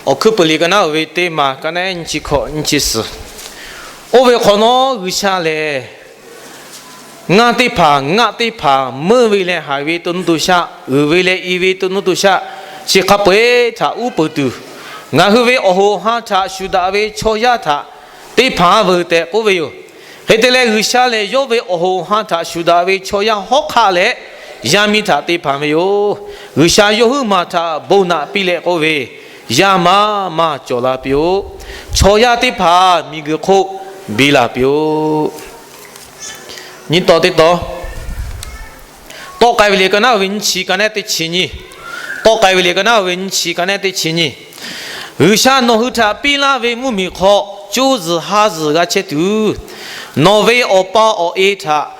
Awˬ hkuiˉ peuˬ liꞈ ka naˉ uiˍ ve teˇ maˬ ka naˉ nyiˇ chi hkawꞈ nyiˇ chi suhˍ. Oˇ ve hk'awꞈ nawˉ G'uiˬsha lehˬ, ngaˇ teˇ hpaˍ ngaˆ teˇ hpaˍ meuˇ ve leh haiˬ ve to nuˇ to shaˆ, uiˍ ve leh i ve to nuˇ to shaˆ, chi hk'a peu-eˬ htaꞈ uˉ peunˍ tuˬ, ngaˬ hui ve awˬ hoꞈ awˬ han htaꞈ shuˍ daꞈ ve chaw yaˇ htaꞈ teˇ hpaˍ veuˬ tehꞈ k'oˆ ve yoˬ. Hk'e te leh, G'uiˬsha lehˬ yawˇ ve awˬ hoꞈ awˬ han htaꞈ shuˍ daꞈ ve chaw yaˇ hawˉ hk'aˆ leh, yaˇ miˇ htaꞈ te hpanˍ ve yoˬ. G'uiˬsha yawˇ huiˉ maˬ htaꞈ bon naꞈ piˇ leh k'oˆ ve, Yaˇ maˇ maˇ cawˬ la piˇ-oˆ. Chaw yaˇ teˇ hpaˍ miˬguiˬ hk'oˆ biˇ la piˇ-oˆ. Nyi taw teˇ taw, tawˆ k'ai ve liꞈ ka naˉ uiˍ ve nyiˇ chi ka naˉ teˇ chi nyiˇ, tawˆ k'ai ve liꞈ ka naˉ uiˍ ve nyiˇ chi ka naˉ teˇ chi nyiˇ, G'uiˬsha nawˬ hui htaꞈ piˇ laˇ ve mvuhˇmiˬ hk'aw coˇ zuhˬ ha zuhˬ g'a chehˇ tuˬ, nawˬ ve awˬ pa awˬ e htaꞈ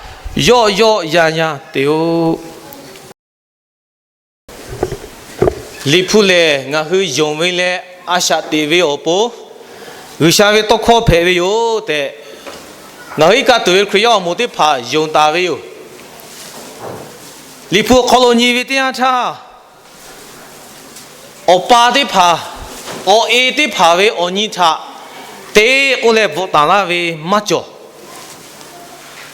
yawˆ yawˆ yan yan te-oˆ. Liꞈ hpu lehˬ, ngaˬ hui yonˍ ve leh a shaꞈ teꞈ ve awˬ pon G'uiˬsha ve tawˇ hkawˇ hpehꞈ ve yoˬ tehꞈ, ngaˬ hui iˉ kaˆ tuˬ ve Hkriꞈ yaˇ awˬ moˍ teˇ hpaˍ yonˍ taˍ ve yoˬ. Liꞈ hpu awˬ hk'aw lo nyi ve teˇ yanˇ htaˇ, awˬ pa teˇ hpaˍ, awˬ e teˇ hpaˍ ve awˬ nyi htaꞈ te k'oˆ leh bvuhꞈ taˍ laˇ ve maˇ cawˬ.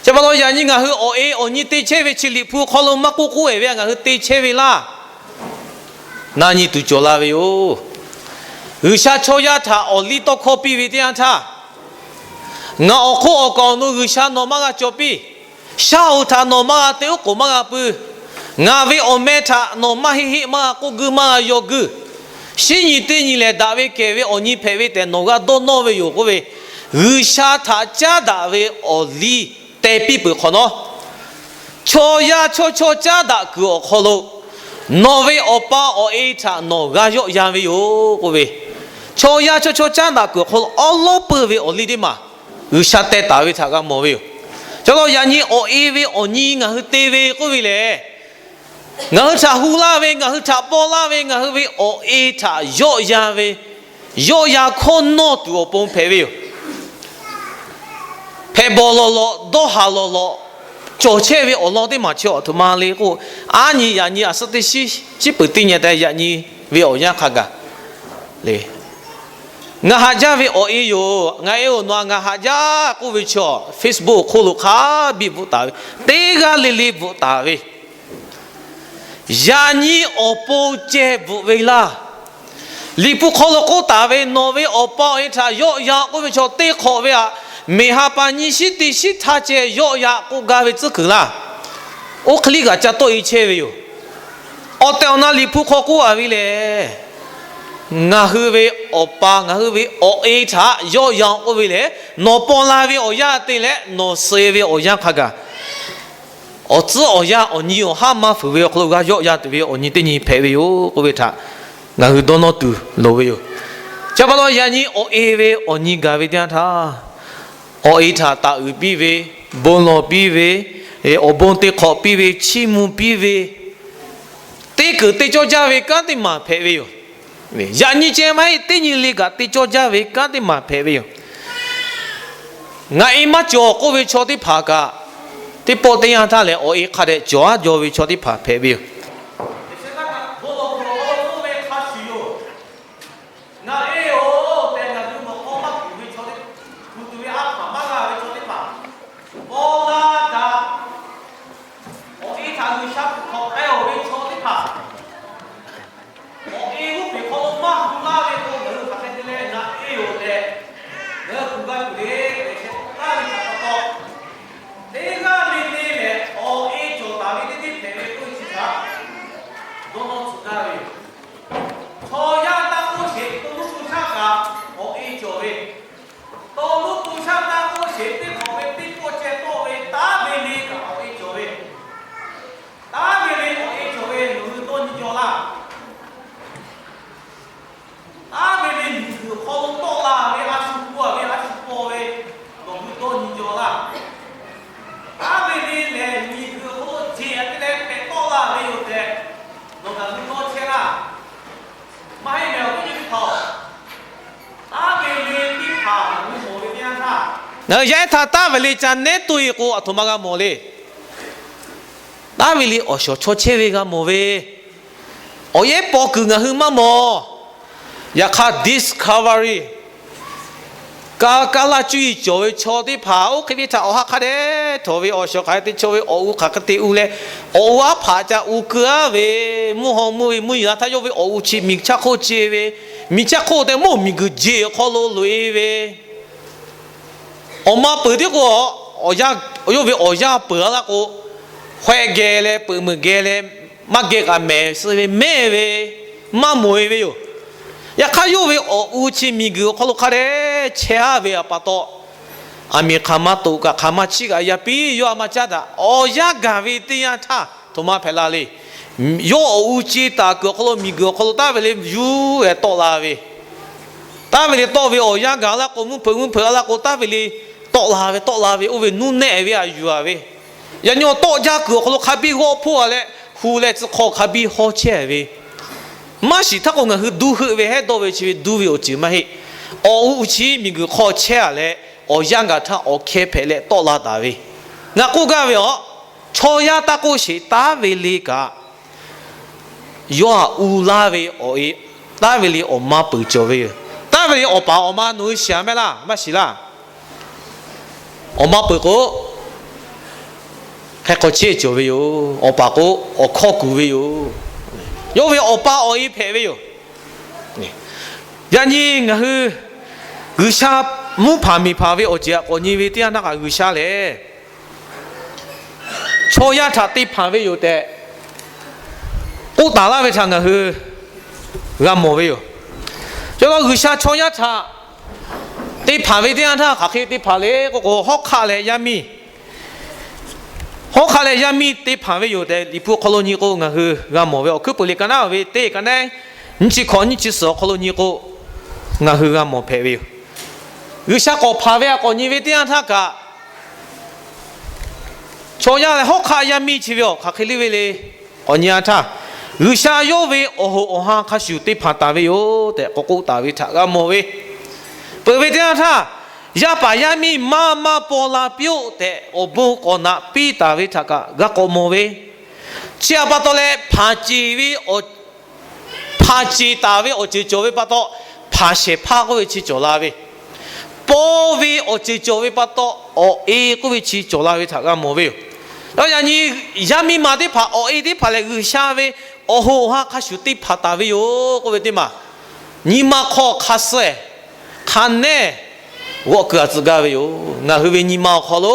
Chi pa taw yaꞈ nyi ngaˬ hui awˬ e awˬ nyi te chehˇ ve chi Liꞈ hpu hk'aw lo maˇ k'oˆ k'oˆ-e ve ngaˬ hui te chehˇ ve laˇ. Na nyi tuˬ cawˬ la ve yoˬ. G'uiˬsha chaw yaˇ htaꞈ awˬ liˇ tawˇ hkawˇ piˇ ve teˇ yanˇ htaˇ, ngaˬ awˬ hk'oˆ awˬ kaˍ awˬ nu G'uiˬsha nawˬ maˇ g'a cawˬ piˇ. Shaˉ hoꞈ htaꞈ nawˬ maˇ g'a te, oˉ k'oˍ maˇ g'a pui. Ngaˬ ve awˬ meh htaꞈ nawˬ maˇ heˆ heˆ maˇ g'a k'oˆ guiˇ maˇ g'a yaw guiˇ. Shinˉ nyi teˇ nyi lehˬ, daꞈ ve kehˬ ve awˬ nyi hpehꞈ ve tehꞈ nawˬ g'a dawˇ nawˇ ve yoˬ k'oˆ ve, G'uiˬsha htaꞈ caˉ daꞈ ve awˬ liˇ teh piˇ peuˬ hk'awꞈ nawˉ, chaw yaˇ chaw chaw caˉ daꞈ kuiˬ awˬ hk'aw lo nawˬ ve awˬ pa awˬ e htaꞈ nawˬ g'a yawˆ yan ve yoˬ k'oˆ ve, chaw yaˇ chaw chaw caˉ daꞈ kuiˬ awˬ hk'aw lo awˉ lawˉ peuˇ ve awˬ liˇ teˇ maˬ G'uiˬsha teh taˍ ve htaꞈ g'a mawˬ ve yoˬ. Chi pa taw yaꞈ nyi awˬ e ve awˬ nyi ngaˬ hui te ve k'oˆ ve lehˬ, ngaˬ hui htaꞈ hu laˇ ve, ngaˬ hui htaꞈ paw laˇ ve, ngaˬ hui ve awˬ e htaꞈ yawˆ yan ve, yawˆ yan hkawˇ nawˇ tuˬ awˬ pon hpehꞈ ve yoˬ. Hpehꞈ bawˬ lawˬ lawꞈ, dawˇ haˍ lawˬ lawꞈ, cawˬ chehˇ ve awˬ lawn teˇ maˬ chi a htoꞈ ma le k'o, aˉ nyi yaꞈ nyi a suhˉ teˇ shiˉ ciˉ peuˬ teˇ nyi tehꞈ yaꞈ nyi ve awˬ yanˇ hk'a gaˬ le. Ngaˬ haꞈ jaˇ ve awˬ e yoˬ. Ngaˬ e awˬ nawˬ a ngaˬ haꞈ jaˇ k'oˆ ve chaw, Facebook hk'oˆ lo hk'a biˇ bvuhꞈ taˍ ve, teˇ g'aˇ le le bvuhꞈ taˍ ve, yaꞈ nyi awˬ pon ceh bvuhꞈ ve laˇ. Liꞈ hpu hk'aw lo k'oˆ taˍ ve, nawˬ ve awˬ pa awˬ e htaꞈ yawˆ yan k'oˆ ve chaw teˇ hk'awꞈ ve aꞈ, meˬ ha pa nyi shiˉ teˇ shiˉ htaˇ ceh yawˆ yan k'oˆ gaˇ ve tcuhˉ kuiˬ laˇ. Oˇ hk'e liˇ g'aꞈ ca tawˆ e chehˇ ve yoˬ. Awˬ tehˬ awˬ na Liꞈ hpu hk'aw k'oˆ a ve lehˬ, ngaˬ hui ve awˬ pa ngaˬ hui ve awˬ e htaꞈ yawˆ yan k'oˆ ve lehˬ, nawˬ paw la ve awˬ yanˇ te leh nawˬ suh ve awˬ yanˇ hk'a gaˬ, awˬ tcuhˉ awˬ yanˇ awˬ nyi awˬ haˉ maˇ fuiˍ ve awˬ hk'aw lo g'a yawˆ yan tuˬ ve awˬ nyi teˇ nyi hpehꞈ ve yoˬ k'oˆ ve htaꞈ ngaˬ hui dawˇ nawˇ tuˬ loˍ ve yoˬ. Chi pa taw yaꞈ nyi awˬ e ve awˬ nyi gaˬ ve teˇ yanˇ htaˇ, awˬ e htaꞈ taˍ uiˍ piˇ ve, bon lawˬ piˇ ve, awˬ bon te hk'awꞈ piˇ ve, chiˇ mvuh piˇ ve, teˇ keunˍ te cawˇ jaˇ ve kanˉ teˇ maˬ hpehꞈ ve yoˬ. Yaꞈ nyi ceh maˇ heˆ, teˇ nyi le kaꞈ te cawˇ jaˇ ve kanˉ teˇ maˬ hpehꞈ ve yoˬ. Ngaˬ e maˇ cawˬ k'oˆ ve chaw teˇ hpaˍ kaꞈ, teˇ pawˆ teˇ yanˇ htaˇ lehˬ, awˬ e hk'a dehꞈ cawˬ aˉ jaw ve chaw teˇ hpaˍ hpehꞈ ve yoˬ. Ngaˬ e-oˬ tehꞈ ngaˬ hui mawꞈ k'aw maˇ kuˬ ve chaw teˇ, kuˬ tuˬ ve a hpaˍ maˇ g'a ve chaw teˇ hpaˍ, paw la kaꞈ, awˬ e htaꞈ G'uiˬsha kuˬ hk'awꞈ k'ai-oˬ ve chaw teˇ hpaˍ, awˬ e g'uˇ peˬ hk'aw lo maˇ hu laˇ ve k'o, ngaˬ hui hk'aˬ hk'e te leh ngaˬ e-oˬ tehꞈ ngaˬ hui kuˬ g'a tuˬ le tehꞈ sheh k'oˆ taˍ ve htaꞈ pa taw, teˇ g'aˇ le le lehˬ awˬ e cawˬ taˍ ve teˇ teˇ hpehꞈ ve k'oˆ ve chi htaꞈ dawˇ nawˇ tcuh gaˇ ve yoˬ. Chaw yaˇ taˇ k'oˆ sheˍ, to nuˇ to shaˉ kaꞈ awˬ e cawˬ ve, to nuˇ to shaˉ taˇ k'oˆ sheˍ, teˇ hk'awꞈ ve teˇ pawˆ ceh tawˆ ve taˉ ve le kaꞈ awˬ e cawˬ ve, taˉ ve le awˬ e cawˬ ve nawˬ hui dawˇ nyi jaw laˇ. Taˉ ve le miˬguiˬ hk'aw lo tawˆ la ve a shu paw ve a shu paw ve nawˬ hui dawˇ nyi jaw laˇ. Taˉ ve le lehˬ miˬguiˬ hk'aw lo jeˬ a te leh hpehꞈ tawˆ la ve yoˬ tehꞈ nawˬ ngaˬ hui dawˇ chehˇ laˇ. Maˇ heˆ mehˍ awˬ viˉ nyi teˇ hpaˍ-oˬ, taˉ ve le teˇ hpaˍ ngaˬ hui mawˬ ve teˇ yanˇ htaˇ, ngaˬ hui yaˇ ehˉ htaꞈ taˉ ve le ca nehˉ toˇ-e k'o, aˬ htoꞈ ma g'a mawˬ le. Taˉ ve le awˬ shawˍ chaw chehˇ ve g'a mawˬ ve, awˬ yehˉ paw kuiˬ ngaˬ hui maˇ mawˬ. Yaꞈ hk'aˇ Discovery, ka kaˇ laˇ cuˇ yiˍ cawˬ ve chaw teˇ hpaˍ oˇ hk'e ve htaꞈ awˬ ha hk'a dehꞈ htawnˍ ve awˬ shawˍ hk'aˬ hk'e te chaw ve awˬ u hk'aˬ hk'e te u leh, awˬ u aˉ hpaꞈ ca u keu aˉ ve, mvuhˇ haw mvuhˇ ve mvuhˇ yeˬ la htaˇ yawˇ ve awˬ u chi miˬ chaˇ hk'oˆ ce ve, miˬ chaˇ hk'oˆ tehꞈ mawˇ miˬ guiˬ jeˬ awˬ hk'aw lo loꞈ e ve, awˬ ma peuˬ tiˉ k'o, yawˇ ve awˬ yanˇ peuˬ a laˇ k'o, hkawehˆ geh leh peuˬ meuˬ geh leh maˇ geh kaꞈ mehˍ suh ve mehˇ ve, maˇ mawˬ e ve yoˬ. Yaꞈ hk'aˇ yawˇ ve awˬ u chi miˬ guiˬ awˬ hk'aw lo hk'a dehꞈ chehˇ aˉ ve pa taw, aˬ miˍ hk'aˬ ma toꞈ kaꞈ hk'aˬ ma chiˇ kaꞈ yaˇ piˇ yawˇ a ma caˉ daꞈ. Awˬ yanˇ gaˬ ve teˇ yanˇ htaˇ htoꞈ ma hpehꞈ la le. Yawˇ awˬ u ce taˍ kuiˬ awˬ hk'aw lo miˬ guiˬ awˬ hk'aw lo taˇ ve le yuˬ-e tawˆ la ve, taˇ ve le tawˆ ve awˬ yanˇ gaˬ laˇ k'o, mvuhˇ hpeuꞈ mvuhˇ hpeuꞈ a laˇ k'o, taˇ ve le tawˆ la ve tawˆ la ve, oˇ ve nuˇ nehˆ ve a yuˬ a ve, yaꞈ nyi awˬ tawˆ jaˇ kuiˬ awˬ hk'aw lo hk'a biˇ g'awˆ hpoˇ a leh, hu leh tcuh hk'aw hk'a biˇ hawˇ chehˇ ve, maˇ shiˍ htaˇ k'o ngaˬ hui duˇ heuˆ ve hehˉ dawˇ ve chi ve duˇ ve awˬ ceuˬ maˇ heˆ. Awˬ u chi miˬ guiˬ hk'aw chehˇ a leh, awˬ yanˇ gaˬ htaˇ awˬ hkeh hpehꞈ leh tawˆ la taˍ ve, ngaˬ k'oˆ gaˇ ve a, chaw yaˇ taˇ k'oˆ sheˍ taˇ ve le kaꞈ, yawˇ htaꞈ u laˇ ve awˬ e, taˇ ve le awˬ ma peuˬ cawˬ ve yoˬ. Taˇ ve le awˬ paˍ awˬ ma nawˬ hui shiˍ a mehˆ laˇ maˇ shiˍ laˇ. Awˬ ma peuˬ k'o, hk'e hk'aw chehˇ cawˬ ve yoˬ. Awˬ paˍ k'o, awˬ hkawˇ kuˬ ve yoˬ. Yawˇ ve awˬ pa awˬ e hpehꞈ ve yoˬ. Yaꞈ nyi ngaˬ hui G'uiˬsha mvuhˇ hpanˍ miˬ hpanˍ ve awˬ ceuˬ htaꞈ k'awꞈ nyi ve teˇ yanˇ htaˇ kaꞈ, G'uiˬsha lehˬ chaw yaˇ htaꞈ te hpanˍ ve yoˬ tehꞈ k'oˆ taˍ laˇ ve htaꞈ ngaˬ hui g'a mawˬ ve yoˬ. Yaꞈ hk'aˇ G'uiˬsha chaw yaˇ htaꞈ te hpanˍ ve teˇ yanˇ htaˇ hk'aˬ hk'e te hpanˍ le k'oˆ k'o, hawˉ hk'aˆ leh yaˇ miˇ, hawˉ hk'aˆ leh yaˇ miˇ te hpanˍ ve yoˬ tehꞈ Liꞈ hpu hk'aw lo nyi k'o, ngaˬ hui g'a mawˬ ve. Awˬ hkuiˉ peuˬ liꞈ ka naˉ ve teˇ ka naˉ nyiˇ chi hkawꞈ nyiˇ chi suhˍ awˬ hk'aw lo nyi k'o, ngaˬ hui g'a mawˬ hpehꞈ ve yoˬ. G'uiˬsha k'awꞈ hpanˍ ve a k'awꞈ nyi ve teˇ yanˇ htaˇ kaꞈ, chaw yaˇ leh hawˉ hk'aˆ yaˇ miˇ chi ve awˬ hk'aˬ hk'e le ve le k'awꞈ nyi a htaˇ, G'uiˬsha yawˇ ve awˬ hoꞈ awˬ ha hk'a shuˍ te hpanˍ taˍ ve yoˬ tehꞈ k'awꞈ k'oˆ taˍ ve htaꞈ g'a mawˬ ve. Peuˬ ve teˇ yanˇ htaˇ, yaˇ paˍ yaˇ miˇ maˇ maˇ paw la piˇ-oˆ tehꞈ awˬ bon k'awꞈ naꞈ piˇ taˍ ve htaꞈ kaꞈ g'a k'awꞈ mawˬ ve. Chi htaꞈ pa taw leh, hpanˍ ceˬ ve awˬ hpanˍ ceˬ taˍ ve awˬ ceuˬ cawˬ ve pa taw, hpanˍ shehˍ hpaˇ k'oˆ ve chi cawˬ la ve, paw ve awˬ ceuˬ cawˬ ve pa taw, awˬ e k'oˆ ve chi cawˬ la ve htaꞈ g'a mawˬ ve yoˬ. Yaꞈ nyi yaˇ miˇ ma teˇ hpaˍ awˬ e teˇ hpaˍ lehˬ, G'uiˬsha ve awˬ hoꞈ awˬ ha hk'a shuˍ te hpanˍ taˍ ve yoˬ k'oˆ ve teˇ maˬ, nyi ma hk'aw hk'a suh-e, hk'a nehˇ g'awˆ keu a tcuh gaˇ ve yoˬ. Ngaˬ hui ve nyi ma awˬ hk'aw lo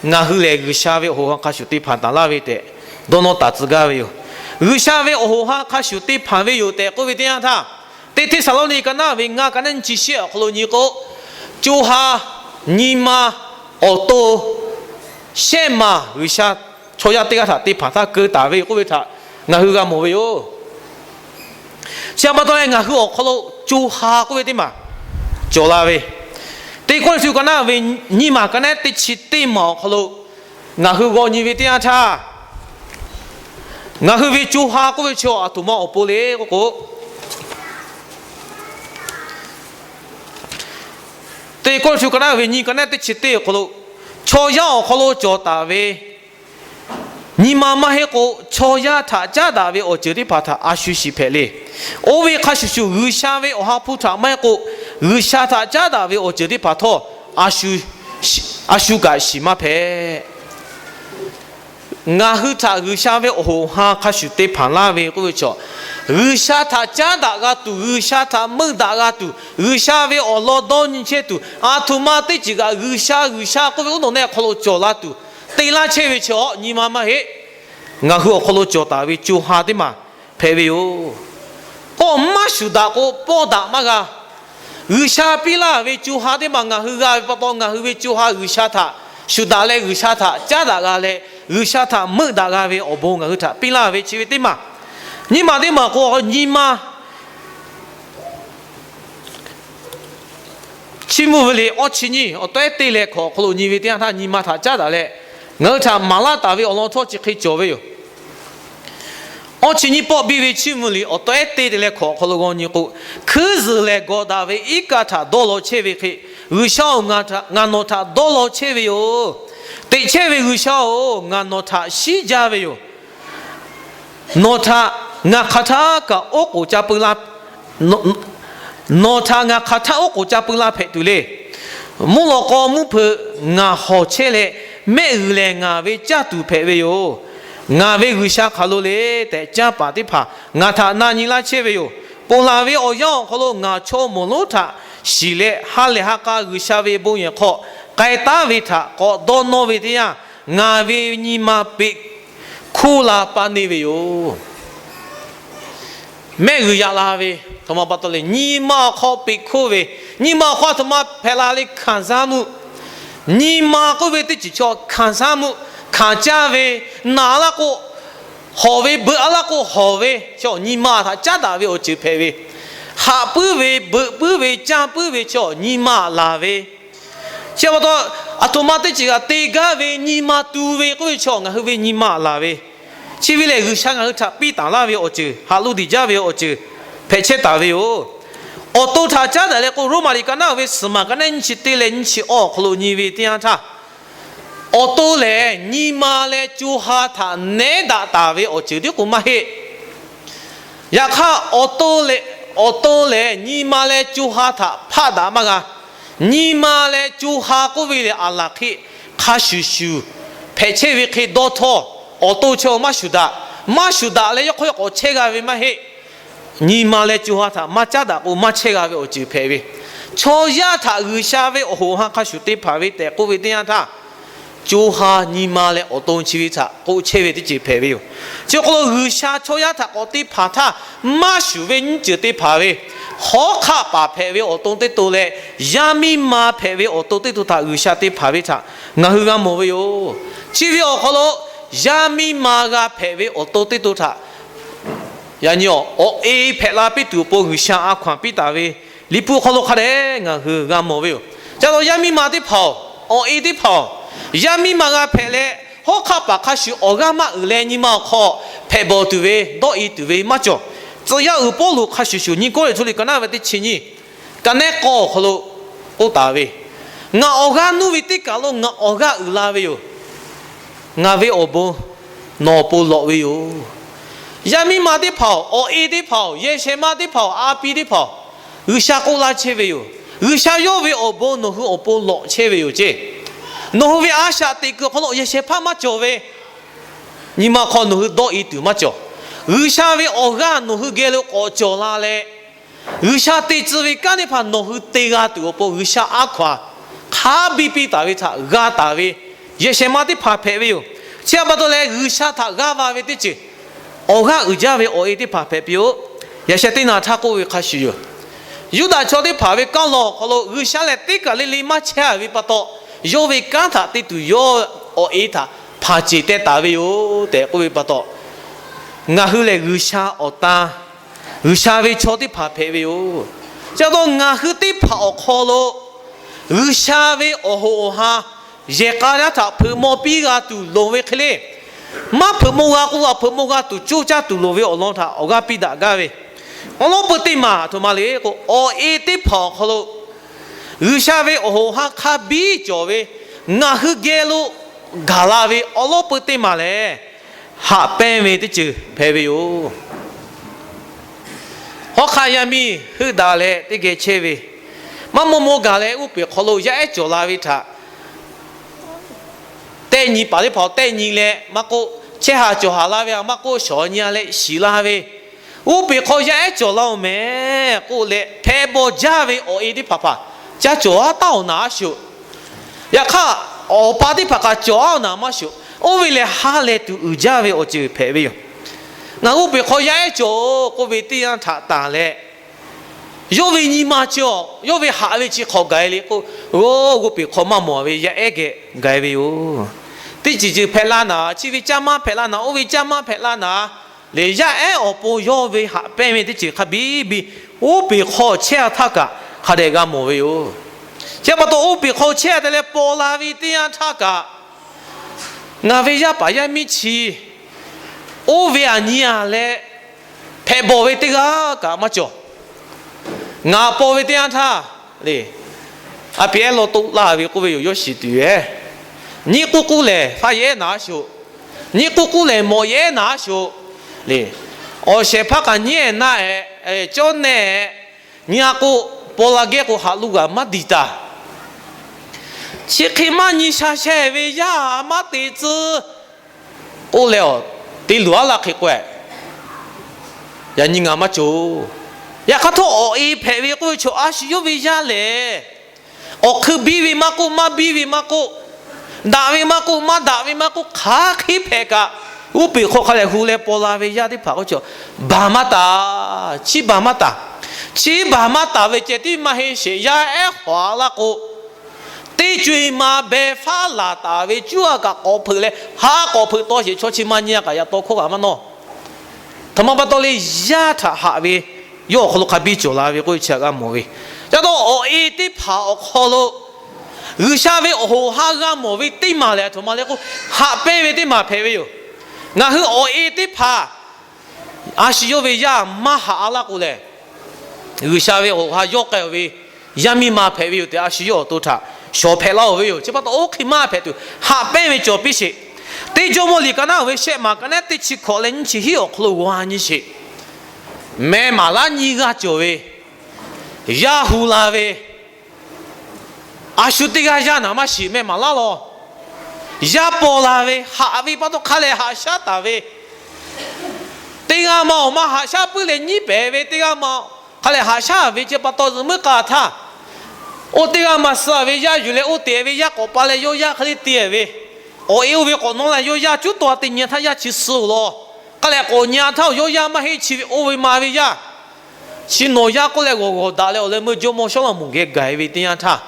ngaˬ hui lehˬ G'uiˬsha ve awˬ hoꞈ awˬ ha hk'a shuˍ te hpanˍ taˍ laˇ ve tehꞈ dawˇ nawˇ taˍ tcuh gaˇ ve yoˬ. G'uiˬsha ve awˬ hoꞈ awˬ ha hk'a shuˍ te hpanˍ ve yoˬ tehꞈ k'oˆ ve teˇ yanˇ htaˇ, teˇ Hteˇsaˍlawˇniˆ ka naˉ ve ngaˇ ka naˉ nyiˇ chi shehˆ awˬ hk'aw lo nyi k'o, co ha, nyi ma, awˬ to, shehˆ maˬ G'uiˬsha chaw yaˇ teˇ g'aˇ htaꞈ te hpanˍ htaˇ keu taˍ ve k'oˆ ve htaꞈ ngaˬ hui g'a mawˬ ve yoˬ. Chi htaꞈ pa taw leh, ngaˬ hui awˬ hk'aw lo co ha k'oˆ ve teˇ maˬ cawˬ la ve, Teˇ Kawˇrenˍhtuˆ ka naˉ ve nyiˇ maˬ ka naˉ teˇ chi teˇ maˬ awˬ hk'aw lo ngaˬ hui g'aw nyi ve teˇ yanˇ htaˇ, ngaˬ hui ve co ha k'oˆ ve chi a htoꞈ ma awˬ pon le k'oˆ k'o, Teˇ Kawˇrenˍhtuˆ ka naˉ ve nyiˇ ka naˉ teˇ chi teˇ awˬ hk'aw lo, chaw yaˇ awˬ hk'aw lo cawˬ taˍ ve nyi ma maˇ heˆ k'o, chaw yaˇ htaꞈ caˉ daꞈ ve awˬ ceuˬ teˇ hpaˍ htaꞈ a shu shiˍ hpehꞈ le. Oˇ ve hk'a shuˍ shuˍ, G'uiˬsha ve awˬ ha hpu htaꞈ maˇ heˆ k'o, G'uiˬsha htaꞈ caˉ daꞈ ve awˬ ceuˬ teˇ hpaˍ htawˇ a shu kaꞈ shiˍ maˇ hpehꞈ. Ngaˬ hui htaꞈ G'uiˬsha ve awˬ hoꞈ ha hk'a shuˍ te hpanˍ laˇ ve k'oˆ ve chaw, G'uiˬsha htaꞈ caˉ daꞈ g'a tuˬ, G'uiˬsha htaꞈ meuˆ daꞈ g'a tuˬ, G'uiˬsha ve awˬ lawn dawˇ nyi chehˇ tuˬ, a htoꞈ ma teˇ ceuˬ kaꞈ G'uiˬsha, G'uiˬsha k'oˆ ve uˉ nawˬ nehˆ awˬ hk'aw lo cawˬ la tuˬ te laˇ chehˇ ve chi a nyi ma maˇ heˆ. Ngaˬ hui awˬ hk'aw lo cawˬ taˍ ve co ha teˇ maˬ hpehꞈ ve yoˬ. K'awꞈ maˇ shuˍ daꞈ k'o, pawˇ daꞈ maˇ g'a. G'uiˬsha piˇ laˇ ve co ha teˇ maˬ ngaˬ hui g'a ve pa taw, ngaˬ hui ve co ha G'uiˬsha htaꞈ shuˍ daꞈ leh, G'uiˬsha htaꞈ caˉ daꞈ g'a leh, G'uiˬsha htaꞈ meuˆ daꞈ g'a ve awˬ bon ngaˬ hui htaꞈ piˇ laˇ ve chi ve teˇ maˬ. Nyiˇ maˬ teˇ maˬ k'o, nyi ma Chiˇ mvuh ve liꞈ awˇ chi nyiˇ awˬ tawehˉ teˇ leh hkawꞈ awˬ hk'aw lo nyi ve teˇ yanˇ htaˇ, nyi ma htaꞈ caˉ daꞈ leh ngaˬ hui htaꞈ maˍ laˇ taˍ ve awˬ lawn htawˇ chi hk'e cawˬ ve yoˬ. Awˇ chi nyiˇ pawˆ biˇ ve Chiˇ mvuh liꞈ awˬ tawehˉ teˇ leh hkawꞈ awˬ hk'aw lo g'aw nyi k'o, hkuiˉ zuhˬ lehˬ gawˬ daꞈ ve iˉ kaˆ htaꞈ dawˇ law chehˇ ve hk'e, G'uiˬsha-oˬ, ngaˬ nawˬ htaꞈ dawˇ law chehˇ ve yoˬ. Teꞈ chehˇ ve G'uiˬsha-oˬ, ngaˬ nawˬ htaꞈ shiˉ jaˇ ve yoˬ. Nawˬ htaꞈ ngaˬ hk'aˬ htaˇ kaꞈ oˉ k'oˍ ca peu laˇ Nawˬ htaꞈ ngaˬ hk'aˬ htaˇ oˉ k'oˍ ca pui la hpehꞈ tuˬ le. Mvuhˇ lawꞈ k'aw mvuhˇ hpeuꞈ ngaˬ hawˬ chehˇ leh, mehˆ g'uiˬ lehˬ ngaˬ ve caˇ tuˬ hpehꞈ ve yoˬ. Ngaˬ ve G'uiˬsha hk'aˬ lo le tehꞈ, canˇ paˍ teˇ hpaˍ ngaˬ htaꞈ na nyi laˇ chehˇ ve yoˬ. Ponˬ laˬ ve awˬ yanˇ awˬ hk'aw lo ngaˬ chaw moˍ lonˉ htaꞈ shiˍ leh, ha lehˬ ha k'a G'uiˬsha ve bon yehˬ hk'aw k'ai taˉ ve htaꞈ k'awꞈ dawˇ nawˇ ve teˇ yanˇ, ngaˬ ve nyi ma peꞈ hkoˇ la paˇ neˇ ve yoˬ. Mehˆ g'uiˬ yaꞈ la ve, aˬ htoꞈ ma pa taw le, nyi ma awˬ hk'aw peꞈ hkoˇ ve, nyi ma awˬ hk'aw aˬ htoꞈ ma hpehꞈ la le, hkanˍ zaˇ mvuhˇ. Nyi ma k'oˆ ve teˇ ceuˬ chaw hkanˍ zaˇ mvuhˇ, hkanˍ caˇ ve, naˬ laˇ k'o hawˬ ve, beuꞈ a laˇ k'o hawˬ ve, chaw nyi ma htaꞈ caˉ daꞈ ve awˬ ceuˬ hpehꞈ ve, haꞈ puiˉ ve, beuꞈ puiˉ ve, caˇ puiˉ ve chaw nyi ma laˬ ve, chi pa taw, aˬ htoꞈ ma teˇ ceuˬ g'a te gaˇ ve nyi ma tu ve k'oˆ ve chaw ngaˬ hui ve nyi ma laˬ ve, chi ve lehˬ G'uiˬsha ngaˬ hui htaꞈ piˇ taˍ laˇ ve awˬ ceuˬ, haꞈ lo diˍ jaˇ ve awˬ ceuˬ hpehꞈ chehˇ taˍ ve yoˬ. Awˬ to htaꞈ caˉ daꞈ leh k'o, Roˉmaꞈ liꞈ ka naˉ ve suhˍ maˬ ka naˉ nyiˇ chi teˇ leh nyiˇ chi awˬ awˬ hk'aw lo nyi ve teˇ yanˇ htaˇ, awˬ to lehˬ nyi ma leh co ha htaꞈ nehˉ daꞈ taˍ ve awˬ ceuˬ tiˉ k'o maˇ heˆ. Yaꞈ hk'aˇ, awˬ to lehˬ nyi ma leh co ha htaꞈ hpaˆ daꞈ maˇ g'a. Nyi ma leh co ha k'oˆ ve lehˬ, aˬ laˬ hk'e hk'a shuˍ shuˍ hpehꞈ chehˇ ve hk'e dawˇ htawˇ, awˬ to chaw maˇ shuˍ daꞈ. Maˇ shuˍ daꞈ leh yawˇ hk'aw yawˇ k'awꞈ chehˇ g'a ve maˇ heˆ. Nyi ma leh co ha htaꞈ maˇ caˉ daꞈ k'o maˇ chehˇ g'a ve awˬ ceuˬ hpehꞈ ve, chaw yaˇ htaꞈ G'uiˬsha ve awˬ hoꞈ awˬ han hk'a shuˍ te hpanˍ ve tehꞈ k'oˆ ve teˇ yanˇ htaˇ, co ha nyi ma leh awˬ to chi ve htaꞈ k'oˆ chehˇ ve teˇ ceuˬ hpehꞈ ve yoˬ. Chi awˬ hk'aw lo G'uiˬsha chaw yaˇ htaꞈ k'awꞈ te hpanˍ htaˇ, maˇ shuˍ ve nyiˇ ceuˬ te hpanˍ ve, hawˉ hk'aˆ paˍ hpehꞈ ve awˬ to teˇ to leh, yaˇ miˇ ma hpehꞈ ve awˬ to teˇ to htaꞈ G'uiˬsha te hpanˍ ve htaꞈ ngaˬ hui g'a mawˬ ve yoˬ. Chi ve awˬ hk'aw lo yaˇ miˇ ma g'a hpehꞈ ve awˬ to teˇ to htaꞈ yaꞈ nyi awˬ e hpehꞈ la piˇ tuˬ awˬ pon G'uiˬsha a hkaw anˬ piˇ taˍ ve Liꞈ hpu awˬ hk'aw lo hk'a dehꞈ ngaˬ hui g'a mawˬ ve yoˬ. Ca taw yaˇ miˇ ma teˇ hpaˍ-oˬ, awˬ e teˇ hpaˍ-oˬ, yaˇ miˇ ma g'a hpehꞈ leh, hawˉ hk'aˆ paˍ hk'a shuˍ awˬ g'aˇ maˇ uiˍ leh nyi ma awˬ hk'aw hpehꞈ bawˬ tuˬ ve, dawˇ e tuˬ ve maˇ cawˬ. Tcuh yaˇ uiˍ Pawˇluꞈ hk'a shuˍ shuˍ nyi kawˇrenˍhtuˆ liꞈ ka naˉ ve teˇ chi nyiˇ, ka nehˉ k'awˇ awˬ hk'aw lo k'oˆ taˍ ve, ngaˬ awˬ g'aˇ nuˇ ve teˇ kaˬ lo ngaˬ awˬ g'aˇ uiˍ la ve yoˬ. Ngaˬ ve awˬ bon nawˬ awˬ pon lawꞈ ve yoˬ. Yaˇ miˇ ma teˇ hpaˍ-oˬ, awˬ e teˇ hpaˍ-oˬ, yehˬ shehˍ ma teˇ hpaˍ-oˬ, a pi teˇ hpaˍ-oˬ, G'uiˬsha k'oˆ laˇ chehˇ ve yoˬ. G'uiˬsha yawˇ ve awˬ bon nawˬ hui awˬ pon lawꞈ chehˇ ve yoˬ ceˇ. Nawˬ hui ve a shaꞈ teꞈ kuiˬ awˬ hk'aw lo yehˬ shehˍ hpaˇ maˇ cawˬ ve, nyi ma hk'aw nawˬ hui dawˇ e tuˬ maˇ cawˬ. G'uiˬsha ve awˬ g'aˇ nawˬ hui geh lo k'awꞈ cawˬ la leh, G'uiˬsha te tcuh ve kanˉ teˇ hpaˍ nawˬ hui te g'a tuˬ awˬ pon G'uiˬsha a hkaw anˬ hk'a biˇ piˇ taˍ ve htaꞈ g'a taˍ ve yehˬ shehˍ ma teˇ hpaˍ hpehꞈ ve yoˬ. Chi htaꞈ pa taw leh G'uiˬsha htaꞈ g'aˇ va ve teˇ ceuˬ awˬ g'aˇ uiˍ jaˇ ve awˬ e teˇ hpaˍ hpehꞈ piˇ-oˆ. Yaꞈ sheh teˇ naˬ htaˇ k'oˆ ve hk'a shuˍ yoˬ. Yuˇdaꞈ chaw teˇ hpaˍ ve kanˉ law awˬ hk'aw lo G'uiˬsha lehˬ teˇ kaˬ le le maˇ chehˇ ve pa taw, yawˇ ve kanˉ htaꞈ te tuˬ yawˇ awˬ e htaꞈ hpanˍ ceˬ teh taˍ ve yoˬ tehꞈ k'oˆ ve pa taw, ngaˬ hui lehˬ G'uiˬsha awˬ tan, G'uiˬsha ve chaw teˇ hpaˍ hpehꞈ ve yoˬ. Chi pa taw ngaˬ hui teˇ hpaˍ awˬ hk'aw lo G'uiˬsha ve awˬ hoꞈ awˬ han yehˬ k'a yaˇ htaꞈ hpeuꞈ maw piˇ g'a tuˬ loˍ ve hk'e le. Maˇ hpeuꞈ maw g'a k'o, a hpeuꞈ maw g'a tuˬ coˇ caˇ tuˬ loˍ ve awˬ lawn htaꞈ awˬ g'aˇ piˇ daꞈ gaˇ ve, awˬ lawn peu teˇ maˬ aˬ htoꞈ ma le k'o, awˬ e teˇ hpaˍ awˬ hk'aw lo G'uiˬsha ve awˬ hoꞈ awˬ han hk'a biˇ cawˬ ve, ngaˬ hui geh lo gaˬ la ve awˬ lawn peu teˇ maˬ lehˬ, haꞈ pehnˇ ve teˇ ceuˬ hpehꞈ ve yoˬ. Hawˉ hk'aˆ yaˇ miˇ heuˆ daꞈ leh teˇ geh chehˇ ve, maˇ maw maw gaˬ leh uˉ peˬ hk'aw lo yaˇ ehˉ cawˬ la ve htaꞈ tehˆ nyi paˍ teˇ hpaˍ-oˬ, tehˆ nyi leh maˇ k'oˆ, chehˇ haˍ cawˬ haˍ la ve a maˇ k'oˆ, shawˍ nyi a leh shiˍ la ve, uˉ peˬ hk'aw yaˇ ehˉ cawˬ la-oˬ mehˍ k'oˆ leh hpehꞈ bawˬ jaˇ ve awˬ e teˇ hpaˍ hpaˍ caˇ cawˬ a taˉ-oˬ naˍ a shoꞈ. Yaꞈ hk'aˇ, awˬ pa teˇ hpaˍ kaꞈ cawˬ a-oˬ naˍ maˇ shoꞈ. Oˇ ve lehˬ ha lehˬ tuˬ uiˍ jaˇ ve awˬ ceuˬ hpehꞈ ve yoˬ. Ngaˬ g'oˇ peˬ hk'aw yaˇ ehˉ cawˬ-oˬ k'oˆ ve teˇ yanˇ htaꞈ tanˬ leh, yawˇ ve nyi ma chi-awˬ, yawˇ ve haꞈ ve chi hk'awꞈ gaˬ e le k'o, g'oˇ g'oˇ peˬ hk'aw maˇ mawˬ ve yaˇ ehˉ geh gaˬ e ve yoˬ. Teˇ ceuˬ ceuˬ hpehꞈ la naˍ, chi ve caˇ maˇ hpehꞈ la naˍ, oˇ ve caˇ maˇ hpehꞈ la naˍ, lehˬ yaˇ ehˉ awˬ pon yawˇ ve haꞈ pehnˇ ve teˇ ceuˬ hk'a biˇ biˇ, oˇ peˬ hk'aw chehˇ a htaˇ kaꞈ hk'a dehꞈ g'a mawˬ ve yoˬ. Chi pa taw oˇ peˬ hk'aw chehˇ a te leh paw la ve teˇ yanˇ htaˇ kaꞈ, ngaˬ ve yaˇ paˍ yaˇ miˇ chi oˇ ve aˬ nyi a leh hpehꞈ bawˬ ve teˇ g'aˇ kaꞈ maˇ cawˬ. Ngaˬ paw ve teˇ yanˇ htaˇ le, a pi ehˉ law toˆ laˇ ve k'oˆ ve yoˬ, yawˇ shiˍ tuˬ yoˬ ehˉ. Nyiˇ k'uˉ k'uˉ lehˬ, faˇ yehˉ naˍ a shoꞈ. Nyiˇ k'uˉ k'uˉ lehˬ, mawꞈ yehˉ naˍ a shoꞈ le. Awˬ shehˍ hpaˇ kaꞈ nyiˉ ehˍ naˆ ehˍ cawˇ nehˆ nyi-a k'o, paw la gehˇ k'o haꞈ lo g'aꞈ maˇ diˬ taˍ. Chi hk'e maˇ nyi sha shehˍ ve yaˇ maˇ te tcuh k'oˆ leh, te luˬ aˉ laˇ hk'e k'o, yaꞈ nyi ngaˬ maˇ cawˬ. Yaꞈ hk'aˇ htawˇ awˬ e hpehꞈ ve k'oˆ ve chaw a shu yawˇ ve yaˇ lehˬ, awˬ hk'eun biˇ ve maˇ k'oˆ, maˇ biˇ ve maˇ k'oˆ, daꞈ ve maˇ k'oˆ, maˇ daꞈ ve maˇ k'oˆ, hk'aˬ hk'e hpehꞈ kaꞈ, uˉ peunˍ hk'aw hk'a lehˬ hu leh paw la ve yaˇ teˇ hpaˍ k'oˆ ve chaw, baˬ maˇ taˍ, chi baˬ maˇ taˍ. Chi baˬ maˇ taˍ ve ceh tiˉ maˇ heˆ sheˍ, yaˇ ehˉ hawˍ-a laˇ k'o, teˇ co-e ma beh faˉ laˬ taˍ ve cuˇ a kaꞈ k'awꞈ hpeuꞈ leh, ha k'awꞈ hpeuꞈ taw sheˍ, chaw chi ma nyi-a kaꞈ yaꞈ taw hkawˇ kaꞈ maˇ nawˇ. Htoꞈ ma pa taw le, yaˇ htaꞈ haꞈ ve yawˇ awˬ hk'aw lo hk'a biˇ cawˬ la ve k'oˆ ve chi htaꞈ g'a mawˬ ve. Ca taw awˬ e teˇ hpaˍ awˬ hk'aw lo G'uiˬsha ve awˬ hoꞈ awˬ ha g'a mawˬ ve teˇ maˬ lehˬ, a htoꞈ ma le k'o, haꞈ pehnˇ ve teˇ maˬ hpehꞈ ve yoˬ. Ngaˬ hui awˬ e teˇ hpaˍ a shu yawˇ ve yaˇ maˇ haꞈ-a laˇ k'o lehˬ, G'uiˬsha ve awˬ hoꞈ awˬ ha yawˇ k'ai-oˬ ve yaˇ miˇ ma hpehꞈ ve yoˬ tehꞈ, a shu yawˇ awˬ to htaꞈ shawˍ hpehꞈ laˇ-oˬ ve yoˬ. Chi pa taw oˇ hk'e maˇ hpehꞈ tuˬ, haꞈ pehnˇ ve cawˬ piˇ sheˍ. Teˇ Jawˇmawˇ liꞈ ka naˉ-oˬ ve shehˆ maˬ ka naˉ teˇ chi hkawꞈ leh nyiˇ chi hiˉ awˬ hk'aw lo g'a nyi sheˍ. Meh maˍ laˉ nyiˇ g'aˇ cawˬ ve, yaˇ hu la ve, a shu teˇ g'aˇ yaˇ naˍ maˇ shiˍ, meh maˍ laˉ law. Yaˇ paw la ve, haꞈ ve pa taw hk'a lehˬ haꞈ shaˉ taˍ ve, teˇ g'aˇ ma awˬ ma haꞈ shaˉ puiˉ leh nyiˉ pehˍ ve, teˇ g'aˇ ma hk'a lehˬ haꞈ shaˉ ve chi pa taw zuhꞈ muiˉ k'a htaˇ, oˇ teˇ g'aˇ ma suh ve yaˇ yuˬ leh oˇ te ve yaˇ k'awꞈ pa leh yawˇ yaˇ hk'e le te ve, awˬ e oˇ ve k'awꞈ nawˉ la yawˇ yaˇ cuˉ taw-a te nyi htaˇ yaˇ chi suh-oˬ law. Hk'a lehˬ k'awꞈ nyi htaˇ yawˇ yaˇ maˇ heˆ, chi ve oˇ ve ma ve yaˇ chi nawˬ yaˇ k'oˆ leh g'awˬ g'awˬ daꞈ leh awˬ leh meuˇ jawˇmawˇ Sawˉlaꞈmonˍ geh gaˬ ve teˇ yanˇ htaˇ,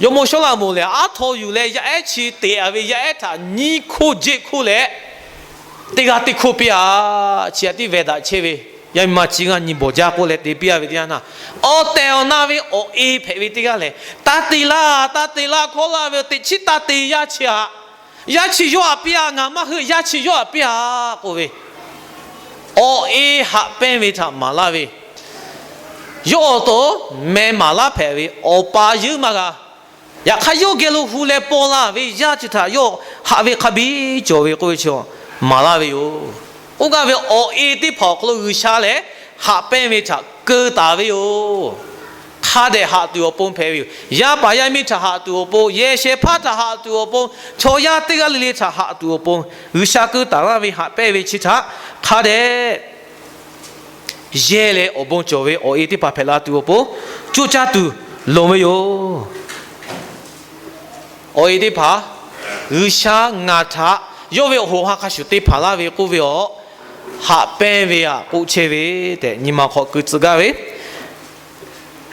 jawˇmawˇ Sawˉlaꞈmonˍ lehˬ aˉ htaw yuˬ leh yaˇ ehˉ chi te-a ve yaˇ ehˉ htaꞈ nyiˇ hkoˇ jeˆ hkoˇ leh, teˇ g'aˇ teˇ hkoˇ piˇ-a. Chi htaꞈ tiˉ veh daꞈ chehˇ ve, yaˇ miˇ ma chi g'aˇ nyi bawˬ jaˇ k'oˆ leh te piˇ-a ve teˇ yanˇ htaˇ, awˬ tehˬ awˬ na ve awˬ e hpehꞈ ve teˇ g'aˇ lehˬ, taˇ te laˇ, taˇ te laˇ hkawˇ laˇ ve, teꞈ chiˉ taˇ te yaˇ chi htaꞈ, yaˇ chi yawˇ htaꞈ piˇ-a, ngaˬ maˇ heuˆ, yaˇ chi yawˇ htaꞈ piˇ-a k'oˆ ve, awˬ e haꞈ pehnˇ ve htaꞈ maˍ laˇ ve, yawˇ awˬ to meh maˍ laˉ hpehꞈ ve awˬ pa yeuˉ maˇ g'a. Yaꞈ hk'aˇ yawˇ geh lo hu leh paw la ve yaˇ chi htaꞈ yawˇ haꞈ ve hk'a biˇ cawˬ ve k'oˆ ve chi maˍ laˇ ve yoˬ. K'oˆ gaˇ ve awˬ e teˇ hpaˍ awˬ hk'aw lo G'uiˬsha lehˬ haꞈ pehnˇ ve htaꞈ keu taˍ ve yoˬ. Hk'a dehꞈ haꞈ tuˬ awˬ pon hpehꞈ ve yoˬ. Yaˇ paˍ yaˇ miˇ htaꞈ haꞈ tuˬ awˬ pon, yehˬ shehˍ hpaˇ htaꞈ haꞈ tuˬ awˬ pon, chaw yaˇ teˇ g'aˇ le le htaꞈ haꞈ tuˬ awˬ pon, G'uiˬsha keu taˍ laˇ ve haꞈ pehnˇ ve chi htaꞈ hk'a dehꞈ yehˇ leh awˬ bon cawˬ ve awˬ e teˇ hpaˍ hpehꞈ la tuˬ awˬ pon, coˇ caˇ tuˬ loˍ ve yoˬ. Awˬ e teˇ hpaˍ, G'uiˬsha ngaˬ htaꞈ yawˇ ve awˬ hoꞈ ha hk'a shuˍ te hpanˍ laˇ ve k'oˆ ve awˬ haꞈ pehnˇ ve htaꞈ k'oˆ chehˇ ve tehꞈ nyi ma hk'aw keu tcuh gaˇ ve.